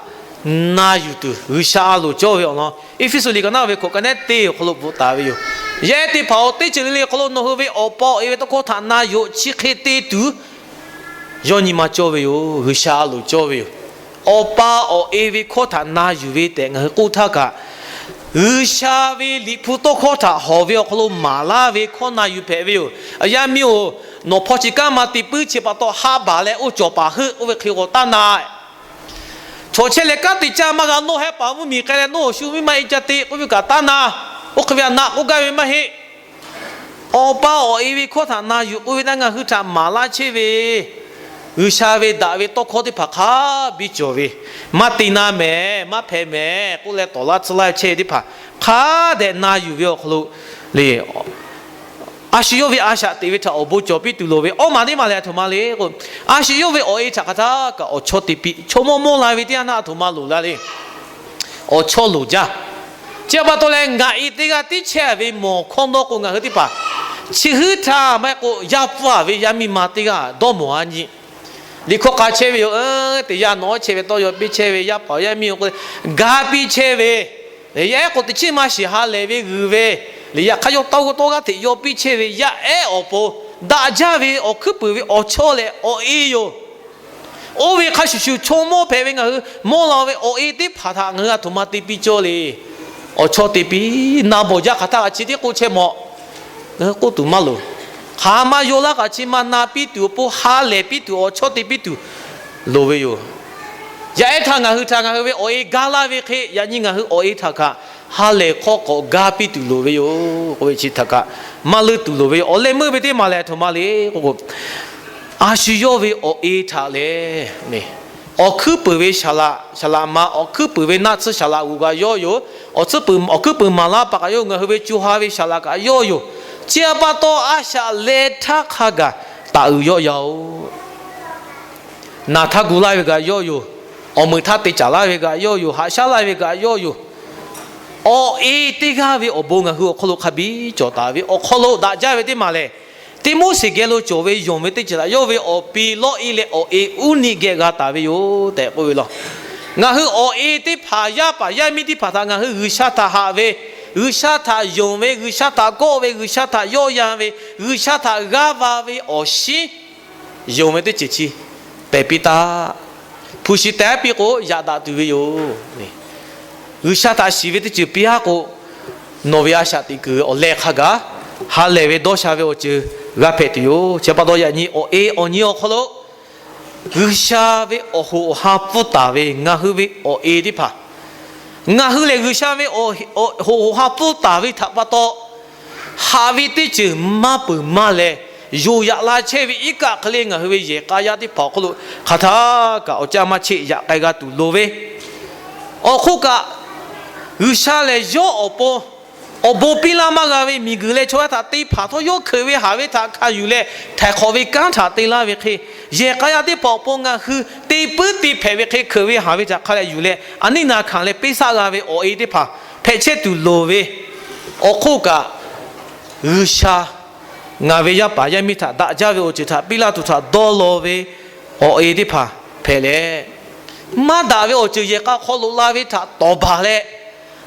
na yuˬ tuˬ G'uiˬsha a loˍ cawˇ ve awˬ lawn, Eˇfeˇsuꞈ liꞈ ka naˉ ve hkawꞈ ka naˉ teˇ awˬ hk'aw lo bvuhꞈ taˍ ve yoˬ. Yaˇ ehˉ teˇ hpaˍ-oˬ, teˇ ceuˬ le le hk'aw lo nawˬ hui ve awˬ pa awˬ e ve tawˇ hkawˇ htaꞈ na yuˬ-oꞈ. Chi hk'e te tuˬ yawˇ nyi ma cawˇ ve yoˬ. G'uiˬsha a loˍ cawˇ ve yoˬ. awˬ pa awˬ e ve hkawˇ htaꞈ na yuˬ ve tehꞈ ngaˬ hui k'oˆ htaˇ kaꞈ, G'uiˬsha ve Liꞈ hpu tawˇ hkawˇ htaꞈ hawˬ ve awˬ hk'aw lo maˍ laˇ ve hkawˇ na yuˬ hpehꞈ ve yoˬ. Yaˇ miˇ-oˬ, nawˬ hpaw chi kanˉ ma te puiˉ chi pa taw ha baˬ leh oˇ cawˬ paˍ heuˆ k'oˆ ve hk'e k'o taˇ na. Chaw chehˇ leh kanˉ te caˇ maˇ g'a, nawˬ heh paˍ mvuhˇmiˬ k'ai leh nawˬ awˬ shu miˇ ma e ca te k'oˆ ve kaꞈ taˇ na. Oˇ hk'e ve a naꞈ k'oˆ gaˇ ve maˇ heˆ. Awˬ pa awˬ e ve hkawˇ htaꞈ na yuˬ k'oˆ ve htaˇ ngaˬ hui htaꞈ maˍ laˇ chehˇ ve G'uiˬsha ve daꞈ ve tawˇ hkawˇ teˇ hpaˍ hk'a biˇ cawˬ ve, maˇ te na mehˍ, maˇ hpehꞈ mehˍ k'oˆ leh tawˍ laˇ tcuhˇ laˇ chehˇ ve teˇ hpaˍ hk'a dehꞈ na yuˬ ve awˬ hk'aw lo le, a shu yawˇ ve a shaꞈ teꞈ ve htaꞈ awˬ bon cawˬ piˇ tuˬ loˍ ve awˇ maˬ teˇ maˬ lehˬ, a htoꞈ ma le k'o, a shu yawˇ ve awˬ e htaꞈ hk'aˬ htaˇ kaꞈ awˬ chawˇ te piˇ. Chaw mawˇ mawˇ la ve teˇ yanˇ htaˇ a htoꞈ ma loˍ la le. Awˬ chawˇ loˍ jaˇ. Chi pa taw leh ngaˬ e teˇ g'aˇ tiˉ chehˇ ve mawˬ hkawˇ nawˉ k'o, ngaˬ hui teˇ hpaˍ chi heuˉ htaˇ maˇ heˆ k'o, yaˇ pfuhˇ ve yaˇ miˇ ma teˇ g'aˇ dawˇ mawˬ a nyi. Liꞈ hkawˇ k'a chehˇ ve yoˬ. Teˇ yanˇ nawˉ chehˇ ve tawˇ yaw piˇ chehˇ ve yaˇ paˍ yaˇ miˇ-oˬ k'o, ga piˇ chehˇ ve, yaˇ ehˉ k'o teꞈ chiˉ maˇ shiˍ ha lehˬ ve g'uiˬ ve, yaꞈ hk'aˇ yawˇ tawˇ g'aˇ tawˇ g'aˇ hteꞈ yaw piˇ chehˇ ve yaˇ ehˉ awˬ pon daꞈ jaˇ ve awˬ hkuiˉ puiˍ ve awˬ chawˇ leh awˬ e yoˬ. Oˇ ve hk'a shuˍ shuˍ chaw mawˇ hpehꞈ ve ngaˬ hui mawˇ la ve awˬ e teˇ hpaˍ htaꞈ ngaˬ hui a htoꞈ ma te piˇ cawˇ le. Awˬ chawˇ te piˇ, na bawˬ jaˇ hk'aˬ htaˇ kaꞈ chi tiˉ k'oˆ chehˇ mawˬ. Ngaˬ hui k'oˆ tuˬ maˇ loˍ. Hk'aˬ ma yaw laˇ kaꞈ chi ma na piˇ tuˬ awˬ pon ha lehˬ piˇ tuˬ awˬ chawˇ te piˇ tuˬ loˍ ve yoˬ. Yaˇ ehˉ htaꞈ ngaˬ hui htaꞈ ngaˬ hui ve awˬ e gaˇ laˇ ve hk'e, yaꞈ nyi ngaˬ hui awˬ e htaꞈ kaꞈ ha lehˬ hk'awˇ k'awꞈ gaˇ piˇ tuˬ loˍ ve yoˬ k'oˆ ve chi htaꞈ kaꞈ maˇ leuˇ tuˬ loˍ ve yoˬ. Awˬ leh meuˇ ve teˇ maˬ lehˬ a htoꞈ ma le k'o, a shu yawˇ ve awˬ e htaꞈ lehˬ, awˬ hkuiˉ puiˍ ve saˍ laꞈ, saˍ laꞈ ma, awˬ hkuiˉ puiˍ ve naˆ tsuhˇ saˍ laꞈ g'oˍ g'a yawˇ yoˬ. Awˬ hkuiˉ puiˍ maˍ laˇ paˍ kaꞈ yawˇ, ngaˬ hui ve co ha ve saˍ laꞈ kaꞈ yawˇ yoˬ. Chi pa taw a shaꞈ leh htaˇ hk'a gaˬ taˍ uiˍ yawˆ yan-oˬ. Naˬ htaˇ gu laˇ ve kaꞈ yawˇ yoˬ. Awˬ meuꞈ htaˇ te caˍ laˇ ve kaꞈ yawˇ yoˬ. Haꞈ shaˉ laˇ ve kaꞈ yawˇ yoˬ. Awˬ e teˇ g'aˇ ve awˬ bon ngaˬ hui awˬ hk'aw lo hk'a biˇ cawˬ taˍ ve awˬ hk'aw lo daꞈ jaˇ ve teˇ maˬ lehˬ, Tiˆmoˉseˍ geh lo cawˬ ve yonˍ ve teˇ ceuˬ htaꞈ yawˇ ve awˬ pi Lawˇiˆ leh awˬ e Uˉniˆ geh g'a taˍ ve yoˬ tehꞈ k'oˆ ve law. Ngaˬ hui awˬ e teˇ hpaˍ, yaˇ paˍ yaˇ miˇ teˇ hpaˍ htaꞈ ngaˬ hui G'uiˬsha htaꞈ haꞈ ve, G'uiˬsha htaꞈ yonˍ ve, G'uiˬsha htaꞈ kawˆ ve, G'uiˬsha htaꞈ yawˆ yan ve, G'uiˬsha htaꞈ g'aˇ va ve awˬ shinˉ yonˍ ve teˇ ceuˬ chi pehˬ piˇ taˍ. Hpu shi teh piˇ k'o yaꞈ daꞈ tuˬ ve yoˬ. G'uiˬsha htaꞈ shiˍ ve teˇ ceuˬ piˇ-a k'o, nawˬ ve a shaꞈ teꞈ kuiˬ ve awˬ leh hk'a gaˬ ha lehˬ ve dawˇ sha ve awˬ ceuˬ g'a hpehꞈ tuˬ yoˬ. Chi pa taw yaꞈ nyi awˬ e awˬ nyi awˬ hk'aw lo G'uiˬsha ve awˬ hoꞈ awˬ ha pfuhˇ taˍ ve ngaˬ hui ve awˬ e teˇ hpaˍ, ngaˬ hui lehˬ G'uiˬsha ve awˬ hoꞈ awˬ ha pfuhˇ taˍ ve htaꞈ pa taw, haꞈ ve teˇ ceuˬ maˇ peuˬ maˇ leh, yonˍ yaꞈ la chehˇ ve iˉ kaˆ hk'e le ngaˬ hui ve yehˬ k'a yaˇ teˇ hpaˍ awˬ hk'aw lo hk'aˬ htaˇ kaꞈ awˬ caˇ maˇ cheˆ yaꞈ k'ai g'a tuˬ loˍ ve, awˬ hk'oˆ kaꞈ G'uiˬsha lehˬ yawˇ awˬ pon awˬ bon piˇ laˇ maˇ g'a ve miˬguiˬ leh chaw yaˇ htaꞈ te hpanˍ htawˇ, yawˇ hkeuꞈ ve haˍ ve htaꞈ hkanˍ yuˬ leh htaiˍ hk'awꞈ ve kanˉ htaꞈ te laˇ ve hk'e, yehˬ k'a yaˇ teˇ hpaˍ awˬ pon ngaˬ hui te puiˉ te hpehꞈ ve hk'e hkeuꞈ ve haˍ ve htaꞈ hk'a leh yuˬ leh a neˉ na hkanˍ leh peˇ saˆ g'a ve awˬ e teˇ hpaˍ hpehꞈ chehˇ tuˬ loˍ ve, awˬ hk'oˆ kaꞈ G'uiˬsha ngaˬ ve yaˇ paˍ yaˇ miˇ htaꞈ daꞈ jaˇ ve awˬ ceuˬ htaꞈ piˇ laˇ tuˬ htaꞈ dawˇ law ve awˬ e teˇ hpaˍ hpehꞈ leh, maˇ daꞈ ve awˬ ceuˬ yehˬ k'a hk'aw loꞈ la ve htaꞈ tawˍ baˬ leh,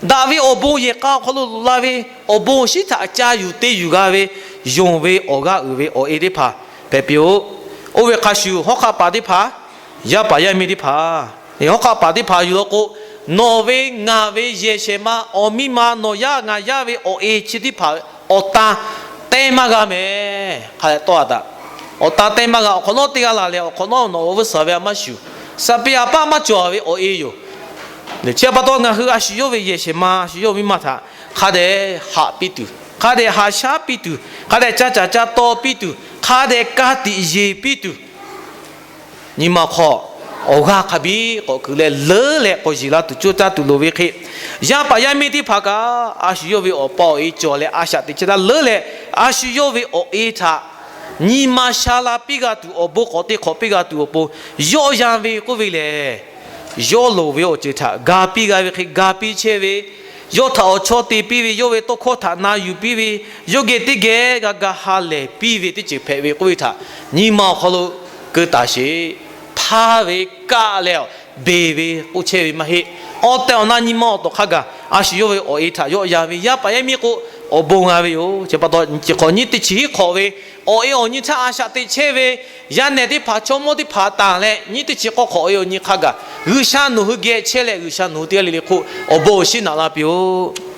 daꞈ ve awˬ bon yehˬ k'a hk'aw lo loꞈ la ve awˬ bon awˬ shinˉ htaꞈ ca yuˬ te yuˬ g'a ve, yonˍ ve awˬ g'aˇ uiˍ ve awˬ e teˇ hpaˍ hpehꞈ piˇ-oˆ. Oˇ ve hk'a shuˍ hawˉ hk'aˆ paˍ teˇ hpaˍ, yaˇ paˍ yaˇ miˇ teˇ hpaˍ, hawˉ hk'aˆ paˍ teˇ hpaˍ yuˬ law k'o, nawˬ ve ngaˬ ve yehˬ shehˍ ma awˬ miˇ ma nawˬ yaˇ ngaˬ yaˇ ve awˬ e chi teˇ hpaˍ awˬ tan teh maˇ g'a mehˍ. Hk'a leh tawˇ a taꞈ, awˬ tan teh maˇ g'a. Awˬ hk'awꞈ nawˉ teˇ g'aˇ la leh awˬ hk'awꞈ nawˉ nawˬ awˬ vuˇ suhˍ ve a maˇ shuˍ, saˍ piˍ aꞈ paˆ maˇ cawˬ ve awˬ e yoˬ. Chi pa taw ngaˬ hui a shu yawˇ ve yehˬ shehˍ ma, a shu yawˇ ve miˇ ma htaꞈ hk'a dehꞈ haꞈ piˇ tuˬ, hk'a dehꞈ haꞈ shaˉ piˇ tuˬ, hk'a dehꞈ ca caˍ ca taw piˇ tuˬ, hk'a dehꞈ ka tiꞈ yeˬ piˇ tuˬ, nyi ma hk'aw awˬ g'aˇ hk'a biˇ k'awꞈ kuiˬ leh leuˉ leh k'awꞈ yeˬ la tuˬ coˇ caˇ tuˬ loˍ ve hk'e, yaˇ paˍ yaˇ miˇ teˇ hpaˍ kaꞈ a shu yawˇ ve awˬ pa awˬ e cawˬ leh a shaꞈ teꞈ chehˇ taˇ leuˉ leh, a shu yawˇ ve awˬ e htaꞈ nyi ma sha la piˇ g'a tuˬ, awˬ bon k'awꞈ te hk'awꞈ piˇ g'a tuˬ awˬ pon yawˆ yan ve k'oˆ ve lehˬ, yawˇ loˍ ve awˬ ceuˬ htaꞈ ga piˇ g'a ve hk'e ga piˇ chehˇ ve, yawˇ htaꞈ awˬ chawˇ te piˇ ve, yawˇ ve tawˇ hkawˇ htaꞈ na yuˬ piˇ ve, yawˇ geh teˇ geh g'a ga ha lehˬ piˇ ve teˇ ceuˬ hpehꞈ ve k'oˆ ve htaꞈ nyi ma awˬ hk'aw lo keu taˍ sheˍ. Hpaˇ ve kaˆ leh beˬ ve k'oˆ chehˇ ve maˇ heˆ. Awˬ tehˬ awˬ na nyi ma awˬ tawˍ hk'a gaˬ A shu yawˇ ve awˬ e htaꞈ yawˆ yan ve yaˇ paˍ yaˇ miˇ k'o, awˬ bon g'a ve yoˬ. Chi pa taw chi hk'awꞈ nyiˇ teˇ chi hiˉ hk'awꞈ ve awˬ e awˬ nyi htaˇ a shaꞈ teꞈ chehˇ ve yaˇ nehˬ teˇ hpaˍ, chaw mawˇ teˇ hpaˍ tanˬ leh, nyiˇ teˇ chi k'awˇ hk'awꞈ awˬ e awˬ nyi hk'a gaˬ G'uiˬsha nawˬ hui geh chehˇ leh, G'uiˬsha nawˬ hui teˇ g'aˇ le le hk'oˆ awˬ bon awˬ shinˉ naꞈ la piˇ-oˆ.